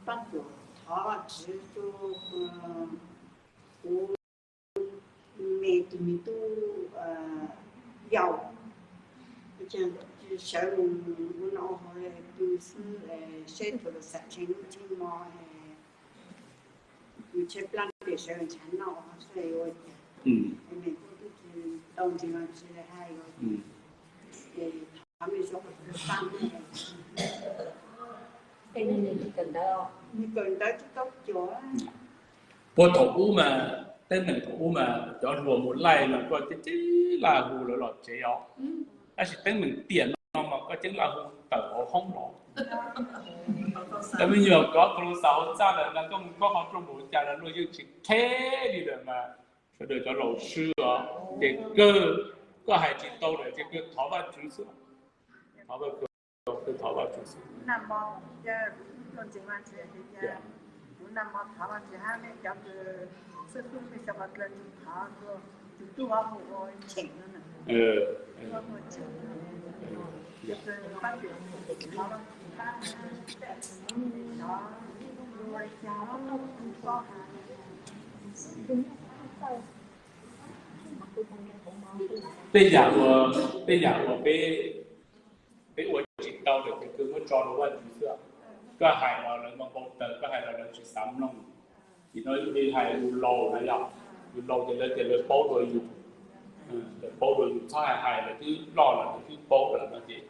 pab kuv thov Vajtswv rau kuv me tus me tub yau, sawv mus ua noj ua haus pw xwb, seb thaum lawv xav tsheej hnub tsheej hmo, nws tshaib plab ces sawv ntshav noj xwb ua cas, me tub twb tsis tau ntseeg los tsis hais ces thov nej sawv qhov dlawg pab. Nws kawm ntawv twb tau cuag. Puag thaum ub mas, teeb meem thaum ub mas cov hluas mus laij mas koj ceeb ceeb laj hu lawv los tsev os. Tab sis teeb meem tiam no mas koj ceeb laj hu tawm hauv hoob los. Cov me nyuam kov kau lus xav hauv txaj lawm no, koj mus koj qhov rooj npaum cas los luag yeej tsis qheb li lawm mas sawv daws cov laus swb os. Ces kawg koj hais tsis tau lawm ces kawg thov Vajtswv xwb. Thov Vajtswv xwb. Tej yam uas, tej yam uas peb, peb ua tsis tau lawm ces kawg muab tso rau Vajtswv xwb. Koj hais los lawv npau taws, koj hais los lawv tsis xav mloog. Vim no yus li hais yus laus na yom, yus laus ces lawv tias lawv paub dua yus, lawv paub dua yus, txhob hais hais, lawv twb loj lawm, lawv twb paub lawm no ces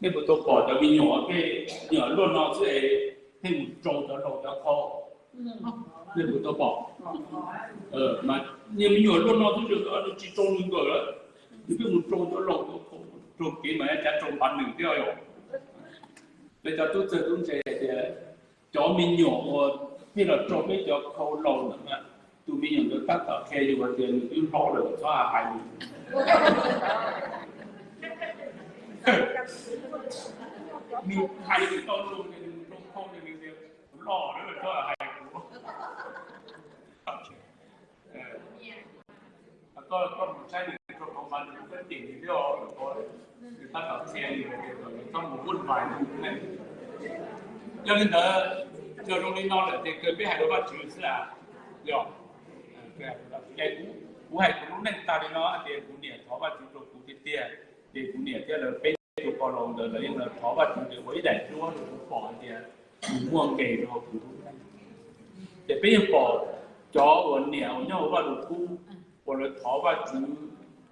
nej puas tau pom cov me nyuam, me nyuam luaj no xwb es pheej mus rau cov laus cov qhau. Nej puas tau pom? Mas niag me nyuam luaj no xwb, nws tsis rau nws nkawm lawm, nws pheej mus rau cov laus cov qhau, raug kev mas cav rau npav nws thiab yom. Peb cov tub txawg tub ntse hais tias cov me nyuam uas pheej los rau peb cov qhau laus ntawd mas tus me nyuam ntawd tab tom qhia yus hais tias nws twb hlob lawm, txhob hais nws. Nws hais tsis tau lus ces nws rau Tus loj lawm txhob hais kuv. Koj, koj mus saib nws rau qhov mas nws kuj pab tim nws thiab, nws tab tom qhia nws hais tias kom nws txhob mus vuj vais nws neej. Yog li ntawd, yog zoo li no lawm ces kawg peb hais rau Vajtswv xwb as. Yog, kuv, kuv hais kuv lub neej tag li no hais tias kuv niam thov Vajtswv rau kuv tiag tiag, ces kuv niam thiab lawv peb tug pog laus ntawd lawv yeej thov Vajtswv tias ua ib daim duab rau kuv pom hais tias nws muaj nqis rau kuv. Ces peb yeej pom cov uas niam uas nyob hauv Vaj Lug Kub uas lawv thov Vajtswv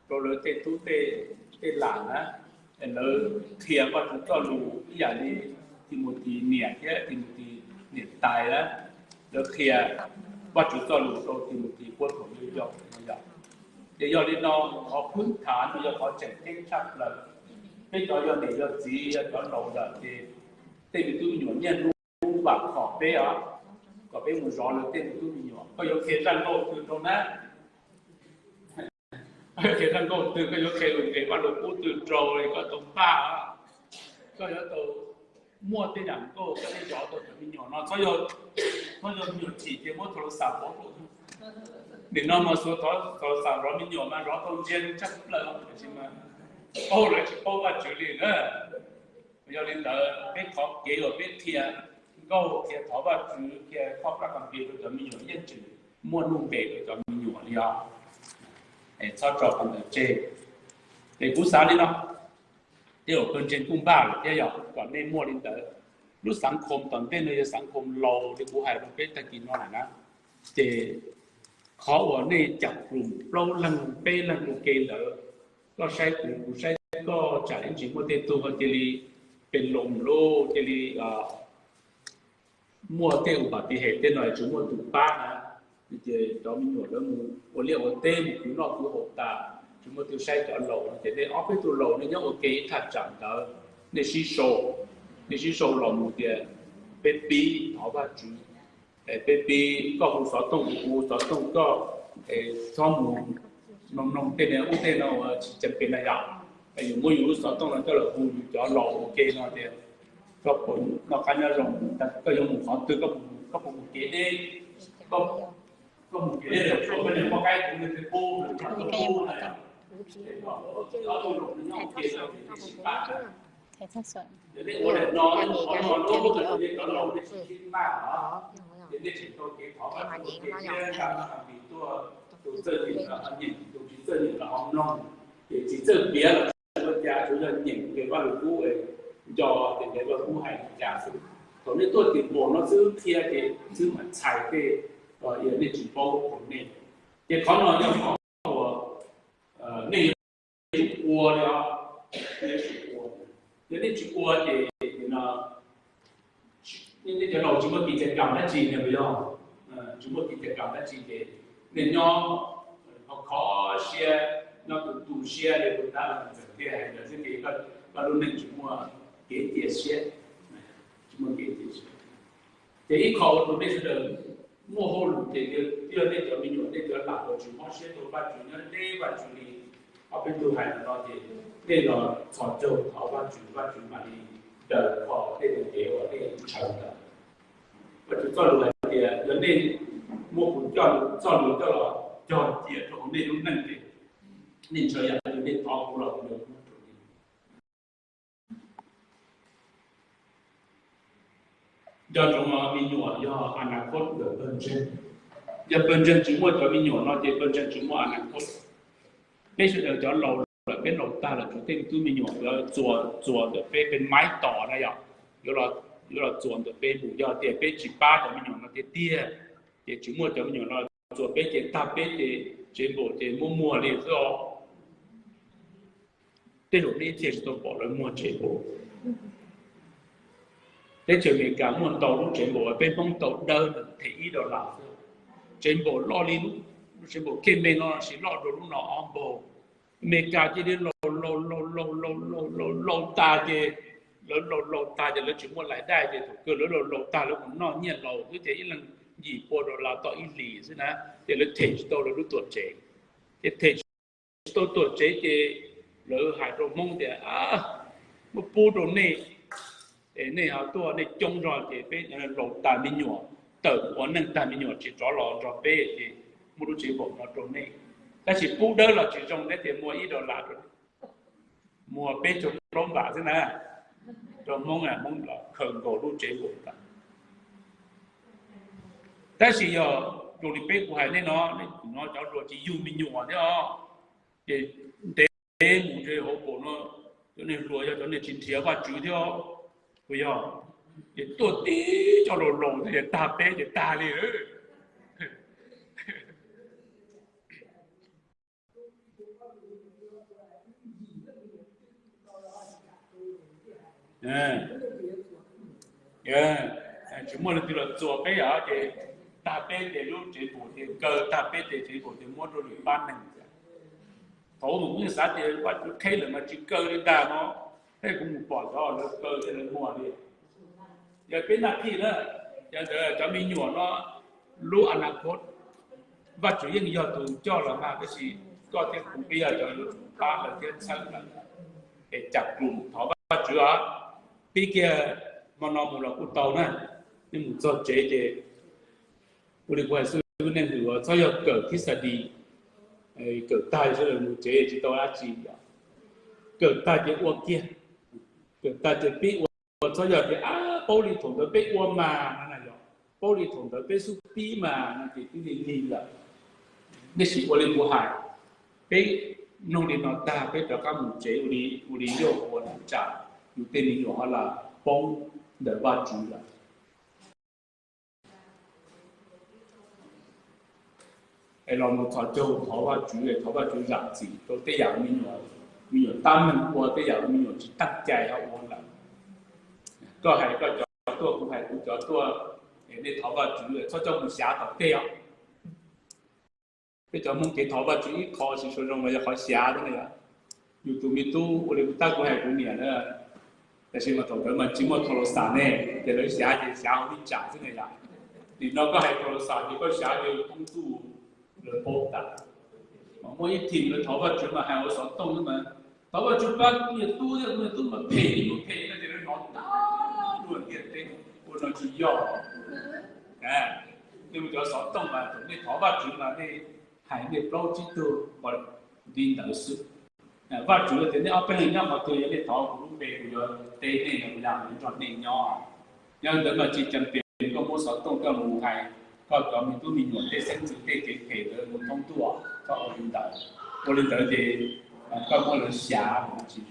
rau lawv tej tub tej lam na, lawv qhia Vajtswv txoj lus ib yam li Timaus Tis niam thiab Timaus Tis niam tais na, lawv qhia Vajtswv txoj lus rau Timaus Tis puag thaum yau yau no yog. Ces yog li no, qhov phwb thav no yog qhov tseem ceeb tshaj plaws. Peb cov yog niam yog txiv yog cov laus lawm ces tej me tub me nyuam niaj hnub vam khom peb os, kom peb mus zov lawv tej me tub me nyuam. Koj yuav qhia zaj nkauj twg rau na? Koj yuav qhia zaj nkauj twg, koj yuav qhia lus nqis Vaj Lug Kub twg rau li koj tau npaj? Koj yuav tau muaj tej yam nkauj koj thiaj zov tau cov me nyuam no. Txhob yog me nyuam chim ces muab thaum lus xam pov. Nim no mas xuas thaum lus xam zov me nyuam mas zov tau ntsia tshaj plaws, tab sis mas paub lawv tsis paub Vajtswv li na. Yog li ntawd peb qhov kev uas peb qhia nkauj, qhia thov Vajtswv, qhia koj rab qab npis rau cov me nyuam yeej tseem muaj nuj nqis rau cov me nyuam li os. Es txhob tso qhov ntawd tseg. Es kuv xav li no, tej zaum pawg ntseeg kuj npaj lawm thiab yog kom nej muaj li ntawd. Lub xav khom tom ntej no yog xav khom laus li kuv hais rau peb tag kis no lawm na. Ces qhov uas nej cam plum plaub leeg peb leeg ua ke ntawd, koj saib kuv kuv saib koj tsam ib ntsis muaj tej tug cia li pes loos lub cia li muaj tej upas tiv hem tej no tsis muaj tus pab na, ces cov me nyuam lawv mus ua liaj ua teb mus khwv noj khwv haus tas, tsis muaj tus saib cov laus no ces nej ob peb tug laus nej nyob ua ke ib thaj tsam ntawd, nej sib sau, nej sib sau los mus tias peb pib thov Vajtswv, peb pib koj hu xov tooj kuv hu xov tooj koj, txhob mus mloog mloog tej niag ub tej no tsis ceeb pes na yom. Yus muab yus lub xov tooj no coj los hu yus cov laus ua ke no tias koj puas noj qab nyob zoo, koj yuav mus qhov twg, koj puas mus kev deb, koj mus kev deb lawm koj niag poj qaib kuv nws twb pub nws koj pub na yom. Ob tug laus nyob ua ke no ces nej sib pab na. Yog nej ua daim no, qhov no lub, nej cov laus nej sib sib pab os, ces nej tseem tau kev thov Vajtswv ua ke thiab nqa Vaj Lug Kub tuaj, tus txawj nyeem los ho nyeem, tus tsis txawj nyeem los ho mloog. Ces tsis txawj piav los tsis ua cas, tsuas yog nyeem nqe Vaj Lug Kub, nco ces nqe Vaj Lug Kub hais li cas xwb. Thaum nej tuaj tim npaum no xwb qhia ces xwb mam txhais tej uas nej tsis paub rau nej. Ces qhov no yog qhov uas nej yuav tsum ua li os, nej yuav tsum ua. Yog nej tsis ua ces no nej cov laus tsis muaj kev cai kam dab tsi ne, puas yog? Tsis muaj kev cai kam dab tsi ces nej nyob khov khov siab, nyob tu tu siab li tus tab lam txawm tiag hais ntawd xwb ces koj lub neej tsis muaj kev cia siab, tsis muaj kev cia siab. Ces ib qho ua rau nej sawv daws muaj hauj lwm ces yog nej cov me nyuam nej cov lam uas tsis mob siab rau Vajtswv nyob deb Vajtswv li ob peb tug hais no ces nej los txhos caug thov Vajtswv, Vajtswv mam li daws kho tej tus kev uas nej ntshaw ntawd. Vajtswv txoj lus hais tias yog nej muab kuv coj txoj lus coj los cog cia rau hauv nej lub neej ces nej ntshaw yam twg nej thov kuv los kuv yuav muab rau nej. Nco ntsoov, me nyuam yog a na khos ntawm pawg ntseeg. Yog pawg ntseeg tsis muaj cov me nyuam no ces pawg ntseeg tsis muaj a na khos. Peb sawv daws cov laus lawm, peb laus tag lawm, tshuav tej tub me nyuam yuav txuas ntawm peb, peb maib tos na yom, yuav los txuas ntawm peb mus. Yog tias peb tsis pab cov me nyuam no tiag tiag ces tsis muaj cov me nyuam no txuas peb ces tag peb ces tsev npaum ces muaj muag li xwb os. Tej zaum nej txhia tsis tau pom lawv muag tsev npaum. Teb chaws Amelikas muaj ntau lub tsev npaum, peb Hmoob tau dawb them ib dollar xwb. Tsev npaum loj li lub, lub tsev npaum kiag me no sis loj dua lub no ob npaug. Amelikas cia li laus laus laus laus laus laus laus tag ces lawv laus laus tag ces lawv tsis muaj lais dai ces thaum kawg lawv laus laus tag lawv mus noj nyiaj laus xwb ces ib leeg yim pua dollar tau ib hlis xwb na, ces lawv them tsis tau lawv lub tuam tsev. Ces them tsis tau tuam tsev ces lawv hais rau Hmoob tias muab pub rau nej. es nej ho tuaj nej coob zog ces peb laus tag me nyuam, tawm ua neej tag me nyuam tsis rov los nrog peb ces muaj lub tsev npaum no rau nej. Tab sis pub dawb los tsis zoo thiab ces muaj ib dollar rau, muaj peb caug plaub npam xwb na, rau Hmoob, Hmoob los khaws nkaus lub tsev npaum tas. Tab sis yog zoo li peb kuv hais nej no, nej no cov hluas tsis yug me nyuam thiab os, ces ntev mus ntshe hauv paus no cov neeg hluas yog cov neeg tsis nrhiav Vajtswv thiab, puas yog? Ces tuaj tib cov laus laus ces tag peb ces tag li. Tsis muaj leej twg los txuas peb os, ces tag peb ces lub tsev npaum ces kaw, tag peb ces tsev npaum ces muab rau lwm pab neeg. Thaum ub kuv yeej xav tias Vajtswv qheb lawm mas tsis kaw li ntag no, thiab kuv mus pom cov lawv kaw thiab lawv muag li. Yog peb naj thij na, yog ntawd cov me nyuam no lub a na khos Vajtswv yeej yog tus coj los mas, tab sis koj thiab kuv peb yog cov pab lawv thiab txhawb lawv, es cas lus thov Vajtswv os. Pib kiag hmo no mus los kuj tau na, nej mus txog tsev ces ua li kuv hais xwb, nej hwm txhob yog kawm thib xa dis, kawm tag sawv daws mus tsev tsis tau dab tsi. Kawm tag ces ua kiag, kawm tag ces pib ua, txhob yog tias ab paub li thaum ntawd peb ua mas no na yog, paub li thaum ntawd peb xub pib mas no ces twb lig lig lawm. Nej sim ua li kuv hais, peb mloog li no tag peb rov qab mus tsev ua li, ua li yuj ua li tsam yus tej me nyuam ho los poob ntawm Vajtswv lawm. Es los mus thov caug thov Vajtswv, thov Vajtswv zam txim rau tej yam me nyuam, me nyuam tab meeg ua, tej yam me nyuam tsis tag cai ho ua lawm. Koj hais koj cov tuaj, kuv hais kuv cov tuaj, es nej thov Vajtswv txhob coj mus xyav tom tej os. Peb cov Hmoob kev thov Vajtswv ib qho tsis tshua zoo los yog qhov xyav thiab na yom. Yus tus me tub ua li kuv tab kuv hais kuv niam na, tab sis mas thaum ntawd mas tsis muaj thau los xam ne, ces lawv xyav ces xyav hauv lub tsam xwb na yom. Nim no koj hais thau los xam ces koj xyav ces thoob ntuj lawv paub tas. Mas muaj ib thim lawv thov Vajtswv mas hais hauv xov tooj xwb mas, thov Vajtswv pab kuv niam tub thiab kuv niam tub mas phem li mus phem no ces lawv hnov tag luag ntiaj teb, ua no tsis yog. Nej mus cov xov tooj mas thaum nej thov Vajtswv mas nej hais nej plaub tsib tug li ntawd xwb. Vajtswv tias nej ob peb leeg nyob qhov twg, yog nej thov kuv lub npe kuv yuav teb nej, kuv yuav nrog nej nyob. Yog li ntawd mas tsis ceem pem koj muab xov tooj coj mus hais koj cov me tub me nyuam tej xeeb ntxwv tej kev phem ntawd mus thoob ntuj, txhob ua li ntawd. Ua li ntawd ces koj muab lawv xyav tsis.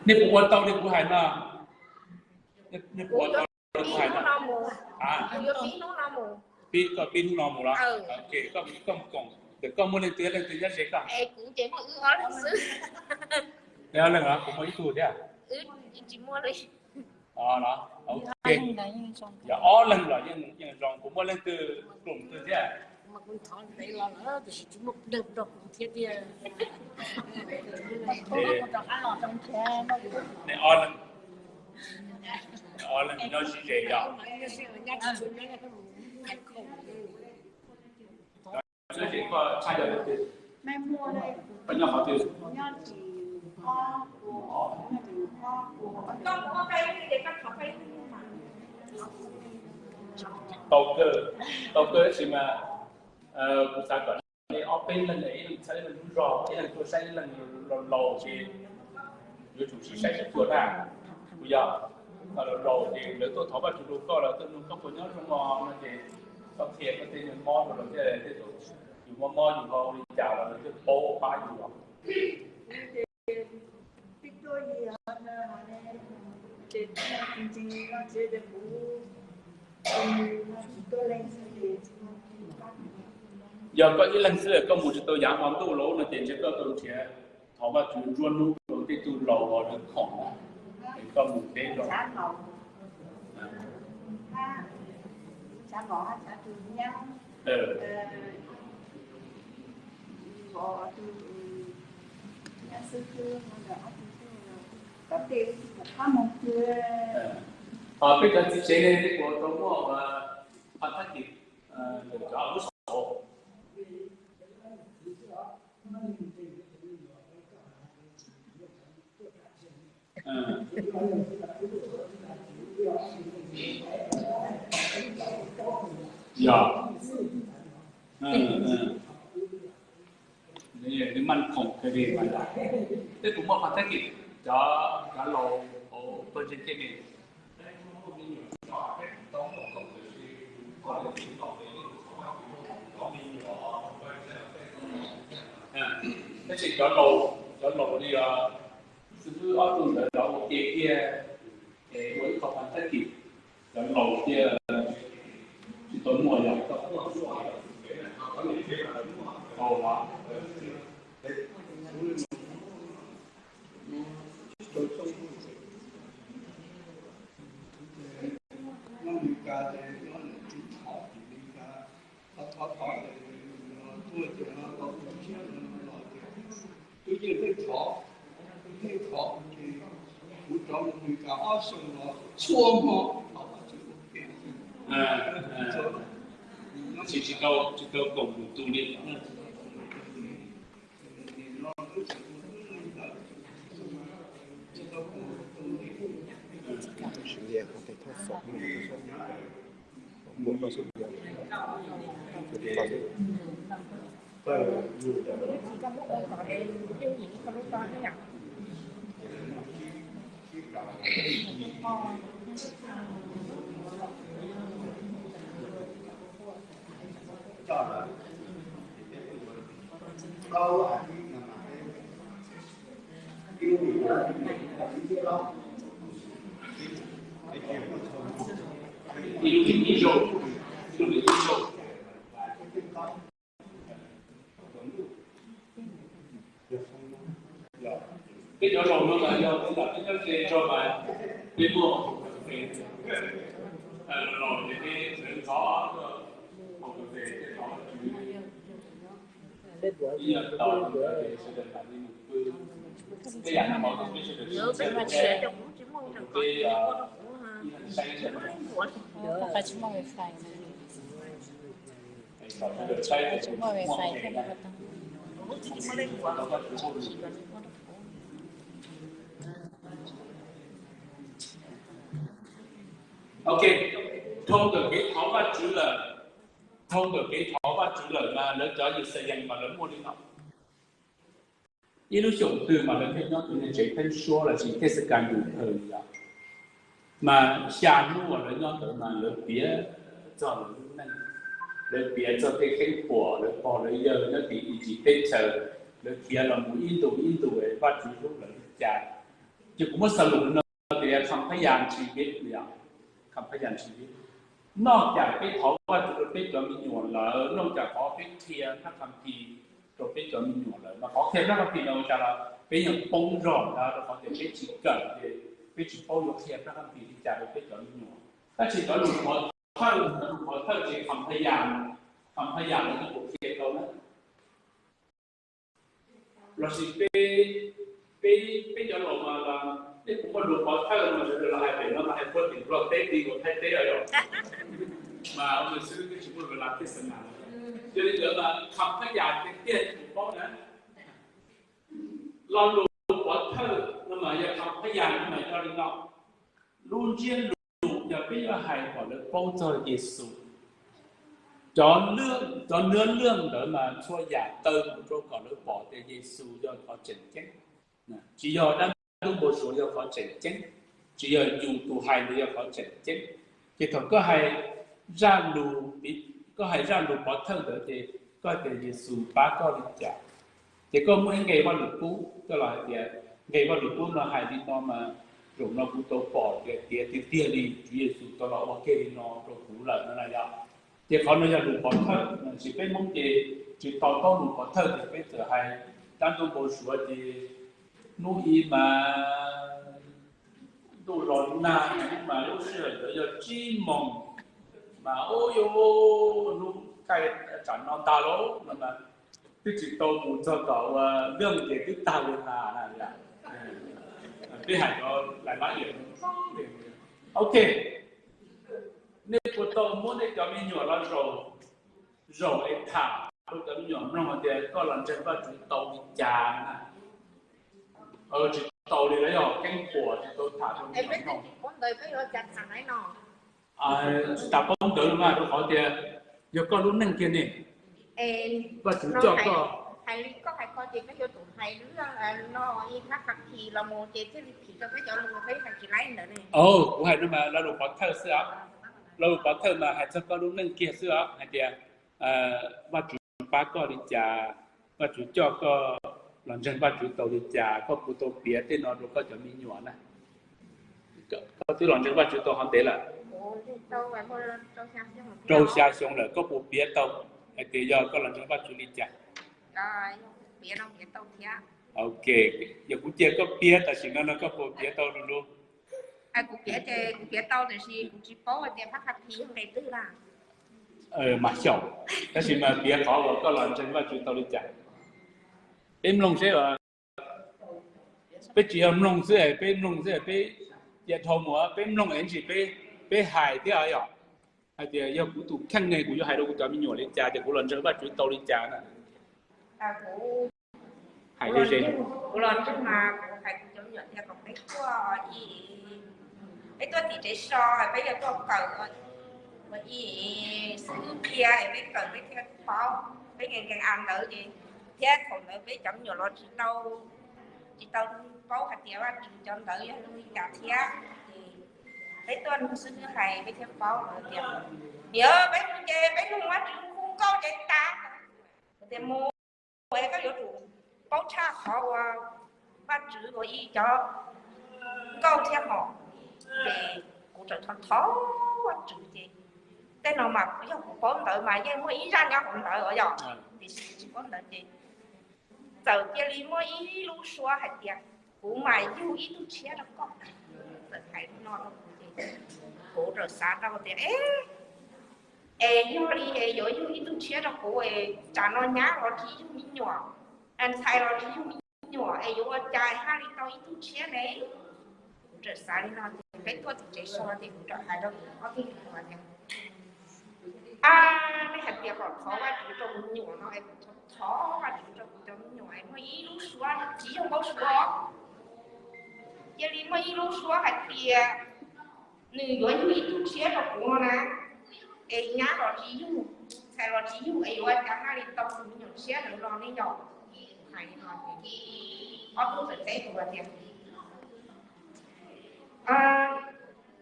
Nej puas ua tau li kuv hais no? Nej puas ua tau li kuv hais no? Pib, koj pib hnub no mus los? Koj mus koom, ntawm koj muaj leej twg, leej twg nyob ze koj? Ob leeg los kuv muaj ib tug thiab. Yog ob leeg los yeej zoo, kuv muaj leej twg, koom twg thiab? Nej ob leeg, ob leeg nyob sib ze yog. Xwb ces koj tshaj yog leej twg? Koj nyob qhov twg? Tau kawg, tau kawg tab sis mas kuv xav kom nej ob peb leeg, ib leeg txhawb ib leeg lub zog, ib leeg tuaj saib ib leeg laus laus ces yuav tsum sib saib sib xyuas na. Kuv yog laus laus ces lawv tuaj thov Vajtswv rau koj los tuaj nug koj puas nyob zoo no no ces koj qhia koj tej mob rau lawv thiaj li, yus mob mob yus ho ua li cas los lawv thiaj paub pab yus. Yog koj ib leeg xwb koj mus tsis tau yav hmo ntuj los no ces ntshe koj tau nrhiav thov Vajtswv nruab hnub rau tej tug laus uas lawv khoom, es koj mus teb rau. Peb cov txiv tsev ne, peb puas tau muaj qhov thab kis cov lub xauv? Yog, nws maj khoom kawg li mas yog. Peb puas muaj qhov tag kis cov, cov laus hauv pawg ntseeg thiaj li Tab sis cov laus, cov laus li xib hwb ob tug ntawd lawv ua ke kiag, es ua ib qho qhov tag kis, cov laus kiag tsis tau muaj yog. Tsis, tsis tau, tsis tau koom tus li. Peb cov laus no mas yog peb nyob ze zog mas peb muaj hauv kas fes, los ces peb sawv ntxov hauv kas fes tej tod, ib yam tau sawv daws mam li mus pw, tej yam no peb sawv daws sib txhawb, peb ib yam saib. Ok, dhau ntawm kev thov Vajtswv lawm, dhau ntawm kev thov Vajtswv lawm mas lawv cov Yixalayees mas lawv muaj li no. Ib lub xyoos twg mas lawv thiaj nyob tus niag tsev theeb suab los sis tej xab kas yus thawj li os. Mas xya hnub uas lawv nyob ntawd mas lawv piav txog lawv lub neej, lawv piav txog tej kheej phuam lawv pog lawv yawg nyob tim Iziv teb chaws, lawv khiav los mus ib ntus ib ntus Vajtswv hlub lawv li cas. Ces kuv muab xaus lus no tias kham phab yas tsis vib, kham phab yas tsis vib. Noj cas peb thov Vajtswv rau peb cov me nyuam lawm, noj cas qhov peb qhia phab kham phis rau peb cov me nyuam lawm, mas qhov qhia phab kham phis no ua cas los peb yeej poob zog ntawd rau qhov tias peb tsis kawm ces peb tsis paub yuav qhia phab kham phis li cas rau peb cov me nyuam. Tab sis cov lus pov thawj, cov lus pov thawj ces kham phab yas, kham phab yas lawv yeej qhia tau na. Los sis peb, peb, peb cov laus mas nej puas muaj lus pov thawj no sawv daws los hais pem no mas hais puag tim Nplog teb li uas Thaib teb os yog. Mas ua xwb twb tsis muaj ua las thiaj xav nas. Yog li ntawd mas kham phab yas tiag tiag kuv paub na, lo lus pov thawj no mas yog kham phab yas no mas yog li no. Lub ntsiab lus yog peb yuav hais kom lawv paub txog Yexus. Cov, cov nuab lwj ntawd mas txhua yam taw mus rau kom lawv pom tias Yexus yog qhov tseem ceeb. Tsis yog dab ntub npau suav yog qhov tseem ceeb, tsis yog yus tus hais ntawd yog qhov tseem ceeb. Ces thaum koj hais zaj lus, koj hais zaj lus pov thawj ntawd ces koj hais tias Yexus pab koj li cas. Ces koj muaj ib nqe Vaj Lus Kub, koj los hais tias nqe Vaj Lus Kub no hais li no mas zaum no kuv tau pom tias tiag tiag tiag li Tswv Yexus tau los ua ke li no rau kuv lawm no na yog. Ces qhov no yog lus pov thawj, tiam sis peb Hmoob ces tsis tau taub lus pov thawj ces peb txawm hais dab ntub npau suav ces hnub ib mas ntuj los nag mas lub sij hawm ntawd yog tsib moos mas ub yuav hnub kaij tsam no ntag lauj no mas twb tsis tau mus txog tom ua lwj ces twb tag ua nas na. Peb hais cov lais lab iam. Ok, nej puas tau muab nej cov me nyuam los zaum, zaum es tham rau cov me nyuam mloog hais tias koj los ntseeg Vajtswv tau li cas na? Tsis tau li los yog keeb puas tsis tau tham rau me nyuam mloog. Tsis tas paub ntawv los mas rau qhov tias yog koj lub neej kiag ne, Vajtswv coj koj. Kuv hais no mas lo lus pov thawj xwb os. Lo lus pov thawj mas hais txog koj lub neej kiag xwb os, hais tias Vajtswv pab koj li cas, Vajtswv coj koj los ntseeg Vajtswv tau li cas, koj puas tau piav tej no rau koj cov me nyuam na. Koj twb los ntseeg Vajtswv tau qhov ntev lawm? Rau xya xyoo lawm, koj puas piav tau hais tias yog koj los ntseeg Vajtswv li cas? Ok, yog kuv cia koj piav tam sim no no koj puas piav tau lus lus? Mas xyaum, tab sis mas piav qhov uas koj los ntseeg Vajtswv tau li cas. Peb mloog seb, peb tsis yog mloog xwb, peb mloog xwb peb cia dhau mus, peb mloog es ntsis peb hais thiab yom. Hais tias yog kuv tus kheej ne kuv yuav hais rau kuv cov me nyuam li cas tias kuv los ntseeg Vajtswv tau li cas na. Hais li, kuv los ntseeg mas kuv hais kuv cov me nyuam tias kom peb tuaj, peb tuaj tim tsev so, peb yuav tuaj kawm ua ib xwb qhia es peb kawm peb thiaj paub, peb nkees nkees a ntawd ces, thiab thaum ntawd peb cov me nyuam los tsis tau, tsis tau paub hais tias Vajtswv cov ntawv yog li cas thiab. Ces peb tuaj nug xib hwb hais peb thiaj paub lawm tias, niam, peb nug ces peb nug Vajtswv hu nkauj ces tas. Tias mus es koj yuav tsum paub tshaj qhov uas Vajtswv ua ib cov nkauj thiab hos. Ces kuv txawm thov thov Vajtswv ces, tej no mas yog kuv paub ntawv mas yeej muaj ib zaj nyob hauv ntawv os yom, tiam sis tsis paub ntawv ces txawm cia li muaj ib lub suab hais tias kuv mas yug ib tug tshiab rau koj. Txawm hais li no rau kuv ces kuv txawm xav tau tias, es yog li es yuav yug ib tug tshiab rau kuv es tsam no nyab los tsis yug me nyuam, ntxhais los tsis yug me nyuam es yuav ua cas haj li tau ib tug tshiab ne? Kuv txawm xav li no ces peb tuaj tim tsev so ces kuv txawm hais rau kuv ob tug hais tias, a, nej hais tias kom thov Vajtswv rau me nyuam no es kuv thov Vajtswv rau kuv cov me nyuam es muaj ib lub suab tsis yog npau suav, cia li muaj ib lub suab hais tias nws yuav yug ib tug tshiab rau kuv no na, es nyab los tsis yug, ntxhais los tsis yug es yuav ua cas haj li tau tus me nyuam tshiab ntawd los ne yom? Hais li no ces ob tug txawm teb kuv tias,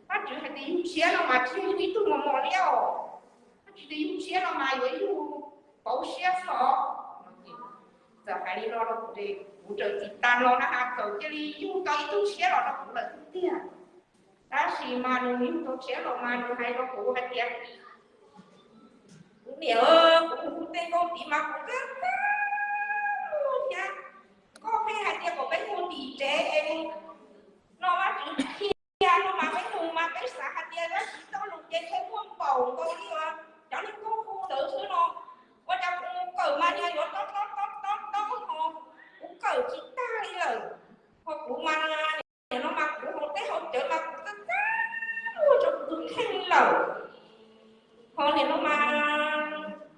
Vajtswv hais tias yug tshiab no mas tsis yog yug ib tug mos mos li os. Vajtswv tias yug tshiab no mas yuav yug pauv siab xwb os. Txawm hais li no rau kuv, kuv txawm tsis tas no na has, txawm cia li yug tau ib tug tshiab los rau kuv lawm xwb tiag. Tab sis mas nws yug tau tshiab los mas nws hais rau kuv hais tias, kuv niam, kuv mus hu tej nkauj tid mas kuv kab kab thiab. Koj pheej hais tias kom peb mus tim tsev es mus noj Vajtswv qhia no mas peb mus mas peb xav hais tias Vajtswv txoj lus ces txhais muaj npaum nkaus li cov neeg koob hu ntawd xwb no. Ua cas kuv mus kawm mas niag yuav tob tob tob tob tob ho kuv kawm tsis tag li lawm. Ho kuv mas nim no mas kuv hauv teb hauv cawv mas kuv txaj txaj ua rau kuv tus kheej lawm. Ho nim no mas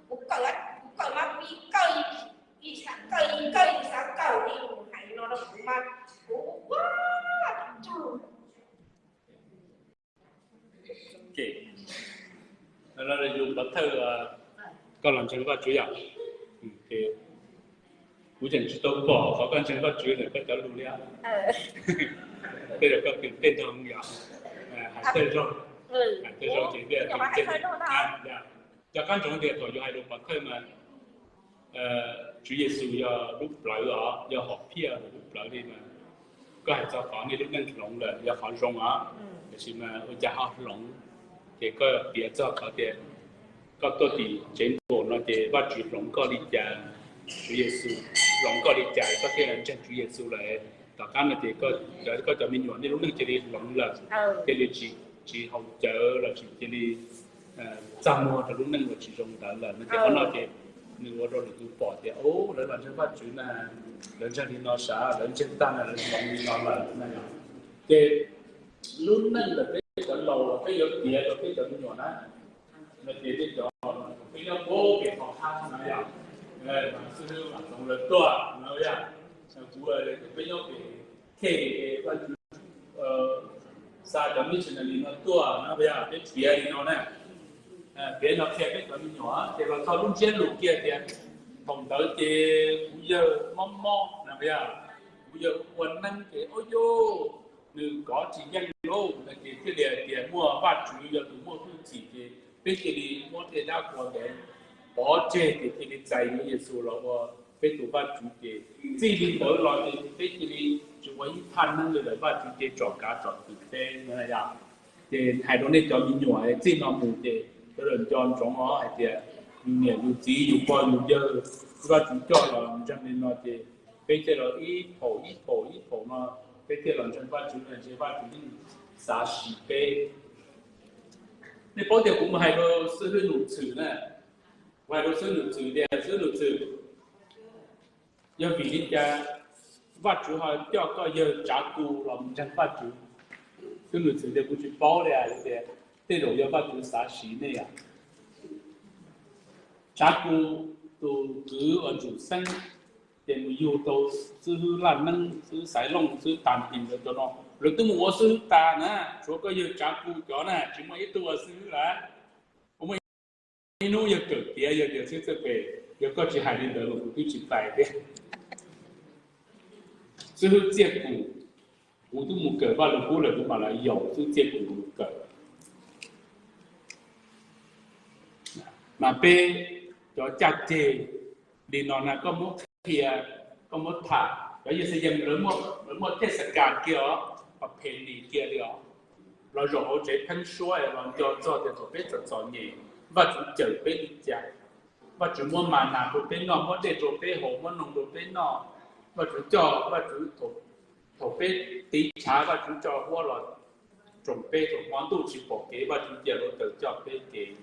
kuv kawm, kuv kawm mas kuv yim kawm, yim xav kawm, yim kawm yim xav kawm li. Hais li no rau kuv mas kuv ua tsaug. Lus pov thawj, koj los ntseeg Vajtswv yom? Kuv tseem tsis tau pom qhov koj ntseeg Vajtswv ntawm koj cov lus li. Tej zaum koj twm tej nrog yom? Hais thawj zaug, hais thawj zaug ces tej zaum twm tej. Cov qab ntsoov tias thaum yus hais lus pov thawj mas Tswv Yexus yog lub plawv os, yog hom phiaj lub plawv li mas koj hais txog qhov nej lub neej hloov lawm yog qhov zoo os, tiam sis mas ua cas ho hloov? Ces koj piav txog qhov tias koj tuaj tim tsev npaum no ces Vajtswv hloov koj li cas, Tswv Yexus hloov koj li cas koj thiaj ntseeg Tswv Yexus lawm. Tom qab no ces koj cov me nyuam nej lub neej cia li hloov lawm, cia li tsis haus cawv los sis cia li txaj muag rau lub neej uas tsis zoo ntawd lawm no ces qhov no ces nws ua rau lwm tus pom tias lawv los ntseeg Vajtswv na, lawv ntseeg li no sav, lawv ntseeg tag na lawv hloov li no lawm na. Ces lub neej ntawm peb cov laus los peb yuav piav rau peb cov me nyuam na, no ces peb cov, peb nyob puag pem qhov thab no yom, mas xib hwb Vam Zoov lawv tuaj no yom, kuv, peb nyob pem Ces Vajtswv xa cov missionary no tuaj no, peb piav li no na, piav no qhia peb cov me nyuam ces los txog lub ntsiab lus kiag tias, thaum ntawd ces kuv yawg mob mob no, kuv yawg ua neeb ces ua yus, nws kov tsis yeej lauj no ces thiaj li hais tias muaj Vajtswv yog tus muaj hwj chim ces peb cia li muab tej dab qhuas ntawd pov tseg ces cia li txais yuav Yexus los ua peb tus Vajtswv ces txij li ntawd los ces peb cia li tsis ua ib phaj neeb li lawm, Vajtswv ces tsom kav tsom twm peb no. Ces hais rau nej cov me nyuam txij no mus ces sawv daws nco ntsoov os hais tias yus niam yus txiv yus pog yus yawg Vajtswv coj los ntseeg li no ces peb thiaj los ib phaum ib phaum ib phaum no, peb thiaj los ntseeg Vajtswv no ces Vajtswv yeej xav siv peb. Nej paub tias kuv mus hais rau xib hwb Num Txhwm na, kuv hais rau xib hwb Num Txhwm tias xib hwb Num Txhwm, yog vim li cas Vajtswv ho coj koj yawg Tsav Ku los mus ntseeg Vajtswv? Xib hwb Num Txhwm tias kuv tsis paub li, tias tej zaum yog Vajtswv xav siv nej. Tsav Ku tus kwv uas Ntsum Xeeb ces mus yug tau xib hwb Laj Neeb, xib hwb Xaiv Looj, xib hwb Tas Npis lawv cov no, lawv twb mus ua xib hwb tas na, tshuav koj yawg Tsav Ku cov na tsis muaj ib tug ua xib hwb lawm. Ua muaj ib hnub yawg kawm tiav yawg tias xib hwb Txhiaj Pes, yog koj tsis hais li ntawd los kuv twb tsis txais thiab. Xib hwb Txiaj Kum, kuv twb mus kawm Vaj Lug Kub lawm kuv mam li yaum xib hwb Txiaj Kum mus kawm. Mas peb cov caj ceg li no na koj muab qhia, koj muab tham, cov Yixalayees lawv muaj thej xas kas kiag os, phem nis kiag li os, los zaum hauv tsev pheeb suab los nco txog tias thaum peb txom txom nyem Vajtswv cawm peb li cas. Vajtswv muab ma nas rau peb noj, muab dej rau peb haus, muab noog rau peb noj. Vajtswv coj, Vajtswv, thaum peb tiv chav Vajtswv tso huab los tsoom peb, thaum hmo ntuj tsis pom kev Vajtswv cia hluav taws coj peb kev.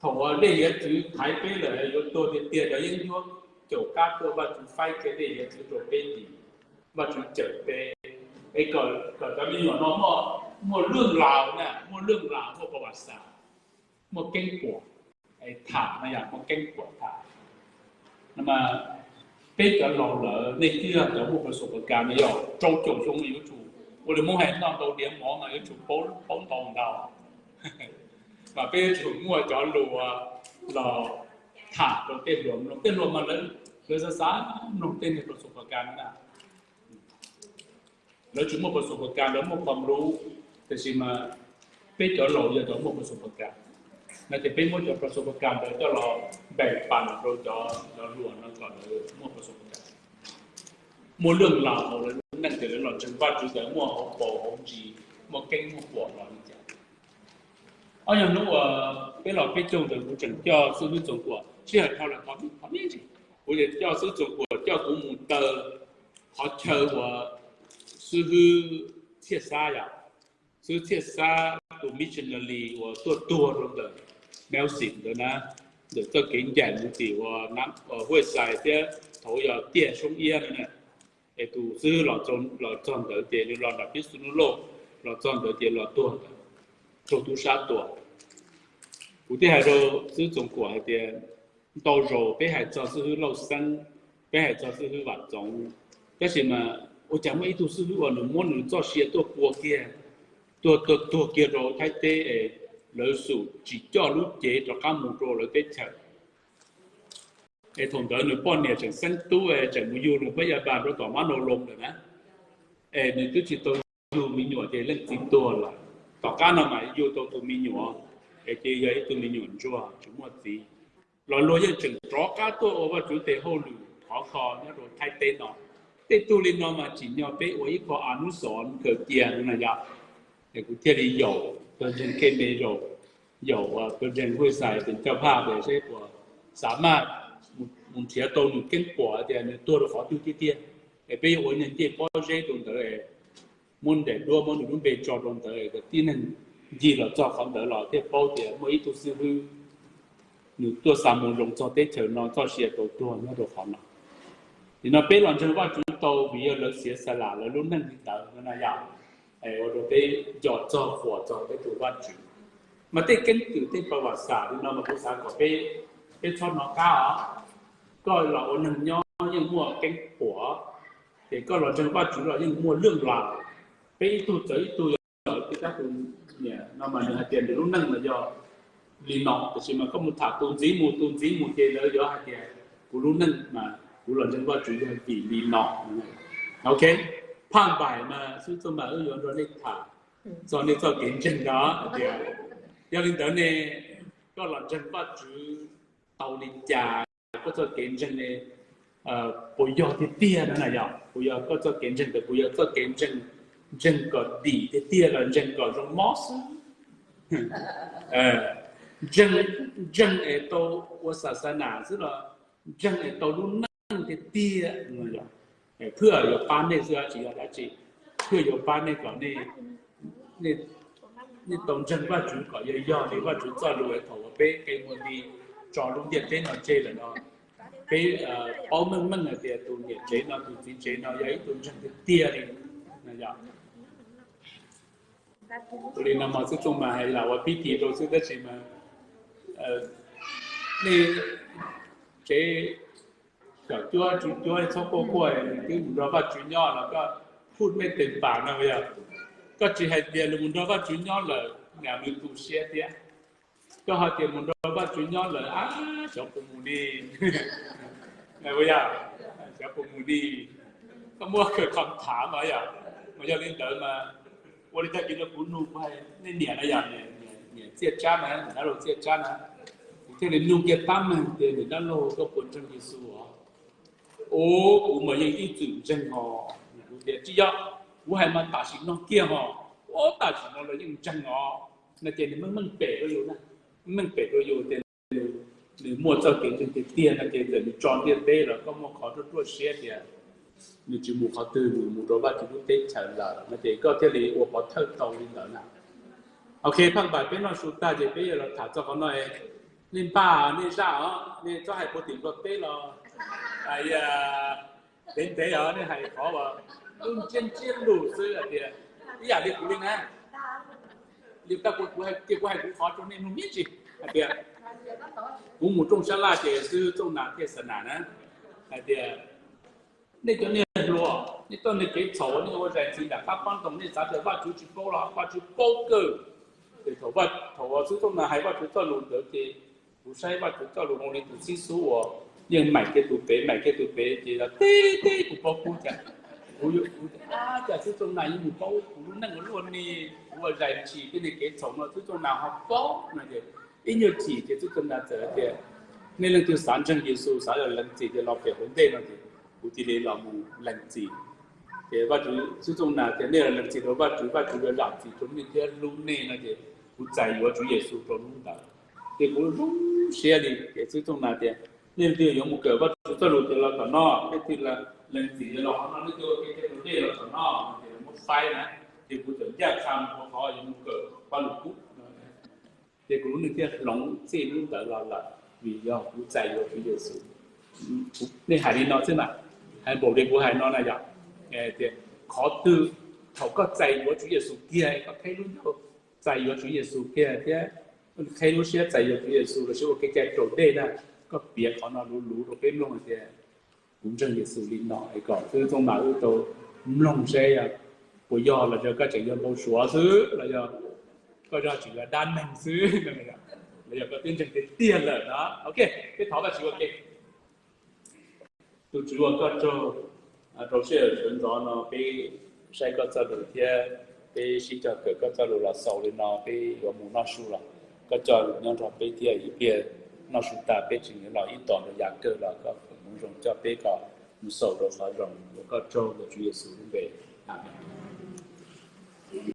Thaum uas dej hiav txwv thaiv peb lawm yuav tuag tiag tiag cov yeeb ncuab, caum qab tuaj Vajtswv faib kiag dej hiav txwv rau peb dim, Vajtswv cawm peb. Es kom cov me nyuam no muaj lwj laus na, muaj lwj laus, muaj pa vas xas, muaj keeb puam tham no, yog muaj keeb puam tham. Peb cov laus lawm nej twb yog cov muaj pa xus pa kas no, yog rau caum xyoo yuav tsum, ua li Hmoob hais noj ntau diav mov mas yuav tsum paub ntau ntau. Mas peb yuav tsum muaj cov lus los tham rau tej hluas mloog, tej hluas mas lawv xav xav mloog tej niag pa xus pa kas na. Lawv tsis muaj pa xus pa kas, lawv muaj qhov lus, tiam sis mas peb cov laus yog cov muaj pa xus pa kas, no ces peb muab cov pa xus pa kas ntawd coj los npeem pas rau cov hluas no kom lawv muaj pa xus pa kas, muaj lwj laus hauv lawv lub neej ces lawv los ntseeg Vajtswv ntawd muaj hauv paus hauv ntsis, muaj keeb muaj puam los li cas. Ob nyuag hnub uas peb los peb caug ntawd kuv tseem coj xib hwb Txoov Kuam sij hawm dhau lawm qhov me ntsis, kuv coj xib hwb Txoov Kuam coj kuv mus taw qhov chaw uas xib hwb Txhiaj Xab yom, xib hwb Txhiaj Xab tus missionary uas tuaj tuag rau ntawm Nelson ntawd na, ntawm txoj kev ncaim mus tim uas Huaj Xais thiab thaum yog tiaj Soob Iab na. Es tus xib hwb los txog ntawd ces nws los nram Pib Xu Nub Lauj, los txog ntawd ces los tuag ntawd, raug tub sab tua. Kuv thiaj hais rau xib hwb Txoov Kuam hais tias ntau zaus peb hais txog xib hwb Lauj Xeeb, peb hais txog xib hwb Vam Txoov, tab sis mas ua cas muaj ib tug xib hwb uas nws muab nws txoj sia tuaj pua kiag, tuaj tuag kiag rau Thaib teb es lawv xum tsis coj lub cev rov qab mus rau lawv teb chaws. Es thaum ntawd nws poj niam tseem xeeb tub es tseem mus yug nws pab yaj pas rau tom mab nau loo lawm na. Es nws twb tsis tau yug me nyuam ces leej txiv tuag lawm. Tom qab no mas yug tau tus me nyuam, es ces yog ib tug me nyuam ntsuag tsis muaj txiv. Los luag yeej tseem rov qab tuaj ua Vajtswv tes hauj lwm khov kho nyob rau Thaib teb no. Tej tug li no mas tsim nyog peb ua ib qho anub xov kawm cia no na yom. Es kuv thiaj li yaum pawg ntseeg khe me, yaum pawg ntseeg Huaj Xais tes coj phaj tes seb puas xav maj mus nrhiav tau nws keeb puam tias nws tuag rau qhov twg tiag tiag. Es peb yuav ua ncej pob zeb rau ntawd, muab nws daim duab muab nws lub npe tso rau ntawd kom tib neeg ncig los txog qhov ntawd los thiaj paub tias muaj ib tug xib hwb nws tuaj xa moo zoo txog teb chaws no txoj sia tau tuag nyob rau qhov no. Nim no peb los ntseeg Vajtswv tau vim yog lawv xiav xa lam lawv lub neej li ntawd no na yom. Ua rau peb nco txog qhuas txog peb tus Vajtswv. Mas tej keeb kwm tej pa vam xam li no mas kuv xav kom peb, peb txhob hnov qab os. Koj los ua neeg nyob yeej muaj keeb puam. Ces koj los ntseeg Vajtswv los yeej muaj lwj lam, peb ib tug txawv ib tug. Yog tus tab tus niam no mas nws hais tias nws lub neej mas yog li no, tiam sis mas koj mus tham tus ntxiv mus tus ntxiv mus ces lawv yuav hais tias kuv lub neej mas kuv los ntseeg Vajtswv yog vim li no. Ok, phaj npaim mas xib hwb Txooj Npam wb yuav nrog nej tham txog nej txoj kev ntseeg no tias yog li ntawd ne, koj los ntseeg Vajtswv tau li cas, koj txoj kev ntseeg ne puas yog tiag tiag no na, yog puas yog koj txoj kev ntseeg ntawd puas yog txoj kev ntseeg, ntseeg kom dim tiag tiag los ntseeg kom zoo mob xwb, ntseeg es tau ua xa xa nas xwb los ntseeg es tau lub neej tiag tiag, phwj yuav pab nej xwb tsis yog dab tsi, phwj yuav pab nej kom nej tau ntseeg Vajtswv kom yog yog li Vajtswv txoj lus thaum uas peb qe muag nti tso lub ntiaj teb no tseg lawm no. Peb paub meej meej hais tias tus niam tsev no tus txiv tsev no yog ib tug ntseeg tiag tiag li. Ua li no mas xib hwb Txooj Npam hais lam ua pib tis rau xwb tab sis mas nej tsev xyom cuab tswv cuab txhob quaj quaj, nws twb mus nrog Vajtswv nyob los koj phut mej tes pas no yog, koj tsis hais tias nws mus nrog Vajtswv nyob lawm, nws tu siab thiab. Koj hais tias mus nrog Vajtswv nyob lawm, ab, xyov puas mus li, yog, xyov puas mus li. Koj muaj kawm qhov tham mas yog, mas yog li ntawd mas ua li tag kis no kuv nug kuv hais nej niam na yog, niam Txiaj Tsab na, niam dab laug Txiaj Tsab na, kuv thiaj li nug kiag tab meeg tias niam dab laug koj puas ntseeg Yexus os? Ub, kuv mas yeej ib txwm ntseeg hos. Kuv tias tsis yog, kuv hais mas tam sim no kiag hos. Ub, tam sim no los yeej ntseeg os. No ces nws meej meej pem rau yus na, meej pem rau yus tias nws muaj txoj kev ntseeg tiag tiag no ces txawm nws tso ntiaj teb los koj muaj qhov ruaj ruaj siab tias nws tsis mus qhov twg, nws mus rau Vajtswv lub teb chaws lawm no ces koj thiaj li ua pov thawj tau li ntawd na. Ok, phaj npaim peb noj su tag ces peb yuav los tham txog qhov no. Nej npaj, nej zaj os, nej txhob hais puag tim Nplog teb los, ntev ntev os, nej hais qhov uas lub ntsiab ntsiab lus xwb hais tias, ib yam li kuv li na, li tab kuv, kuv hais, cia kuv hais kuv qhov rau nej mloog me ntsis hais tias, kuv mus rooj sab laj ces xib hwb Txooj Nas thiaj xa nas na, hais tias, nej cov niag hluas, nej txoj niag kev txhaum uas nej ua zais ntxiv nram qab pab ntoo, nej xav tias Vajtswv tsis paub los Vajtswv paub kawg. Ces thaum uas xib hwb Txooj Nas hais Vajtswv txoj lus ntawd ces kuv saib Vajtswv txoj lus zoo li tus xib xub uas yeej maim kiag tus pem maim kiag tus pem ces teb teb kuv paub kub cas, kuv yuav, kuv, ab, cas xib hwb Txooj Nas yeej mus paub kuv lub neej ua luaj li, kuv ua zais ntxiv tej niag kev txhaum no xib hwb Txooj Nas ho paub no ces ib nyuag chim ces xib hwb Txooj Nas txawm hais tias, nej leej twg xav ntseeg Yexus xav los lees txim ces los pem hauv ntej no ces kuv cia li los mus lees txim. Ces Vajtswv, xib hwb Txooj Nas tias nej los lees txim rau Vajtswv, Vajtswv yuav zam txim rau nej thiab hlub nej no ces kuv txais yuav Tswv Yexus rau hnub ntawd. Ces kuv zoo siab li ces xib hwb Txooj Nas tias, nej leej twg yuav mus kawm Vajtswv txoj lus ces los tom no, nej leej twg lees txim ces los qhov no, nej leej twg ua ke rau dej los tom no, ces muab faib na, ces kuv txawm ncaj qha mus rau qhov yuav mus kawm Paj Lug Kub. Ces kuv lub neej thiaj hloov txij hnub ntawd los lawm vim yog kuv txais yuav Tswv Yexus. Nej hais li no xwb mas, hais npaum li kuv hais no na yom. Tias qhov twg thaum koj txais yuav Tswv Yexus kiag, koj qhib lub ncauj txais yuav Tswv Yexus kiag thiab qhib lub siab txais yuav Tswv Yexus los sis ua kev cai raus dej na, koj piav qhov no luv luv rau peb mloog hais tias kuv ntseeg Yexus li no es kom xib hwb Txooj Nas wb tau mloog seb puas yog los yog koj tseem yog npau suav xwb los yog koj yog tseem yog dab neeg xwb, los yog koj twb ntseeg tiag tiag lawm no. Ok, peb thov Vajtswv ua ke. Tus Tswv ua koj tsaug rau sij hawm sawv ntxov no peb saib koj txoj lus thiab peb sib cog kawm koj txoj lus los xaus li no peb yuav mus noj su los koj coj nyob nrog peb thiab ib pliag noj su tas peb tseem yuav los ib tom rau yav kawg los koj foom hmoov zoo coj peb kom mus xaus rau qhov zoo. Ua koj tsaug rau Tswv Yexus lub npe, Amees.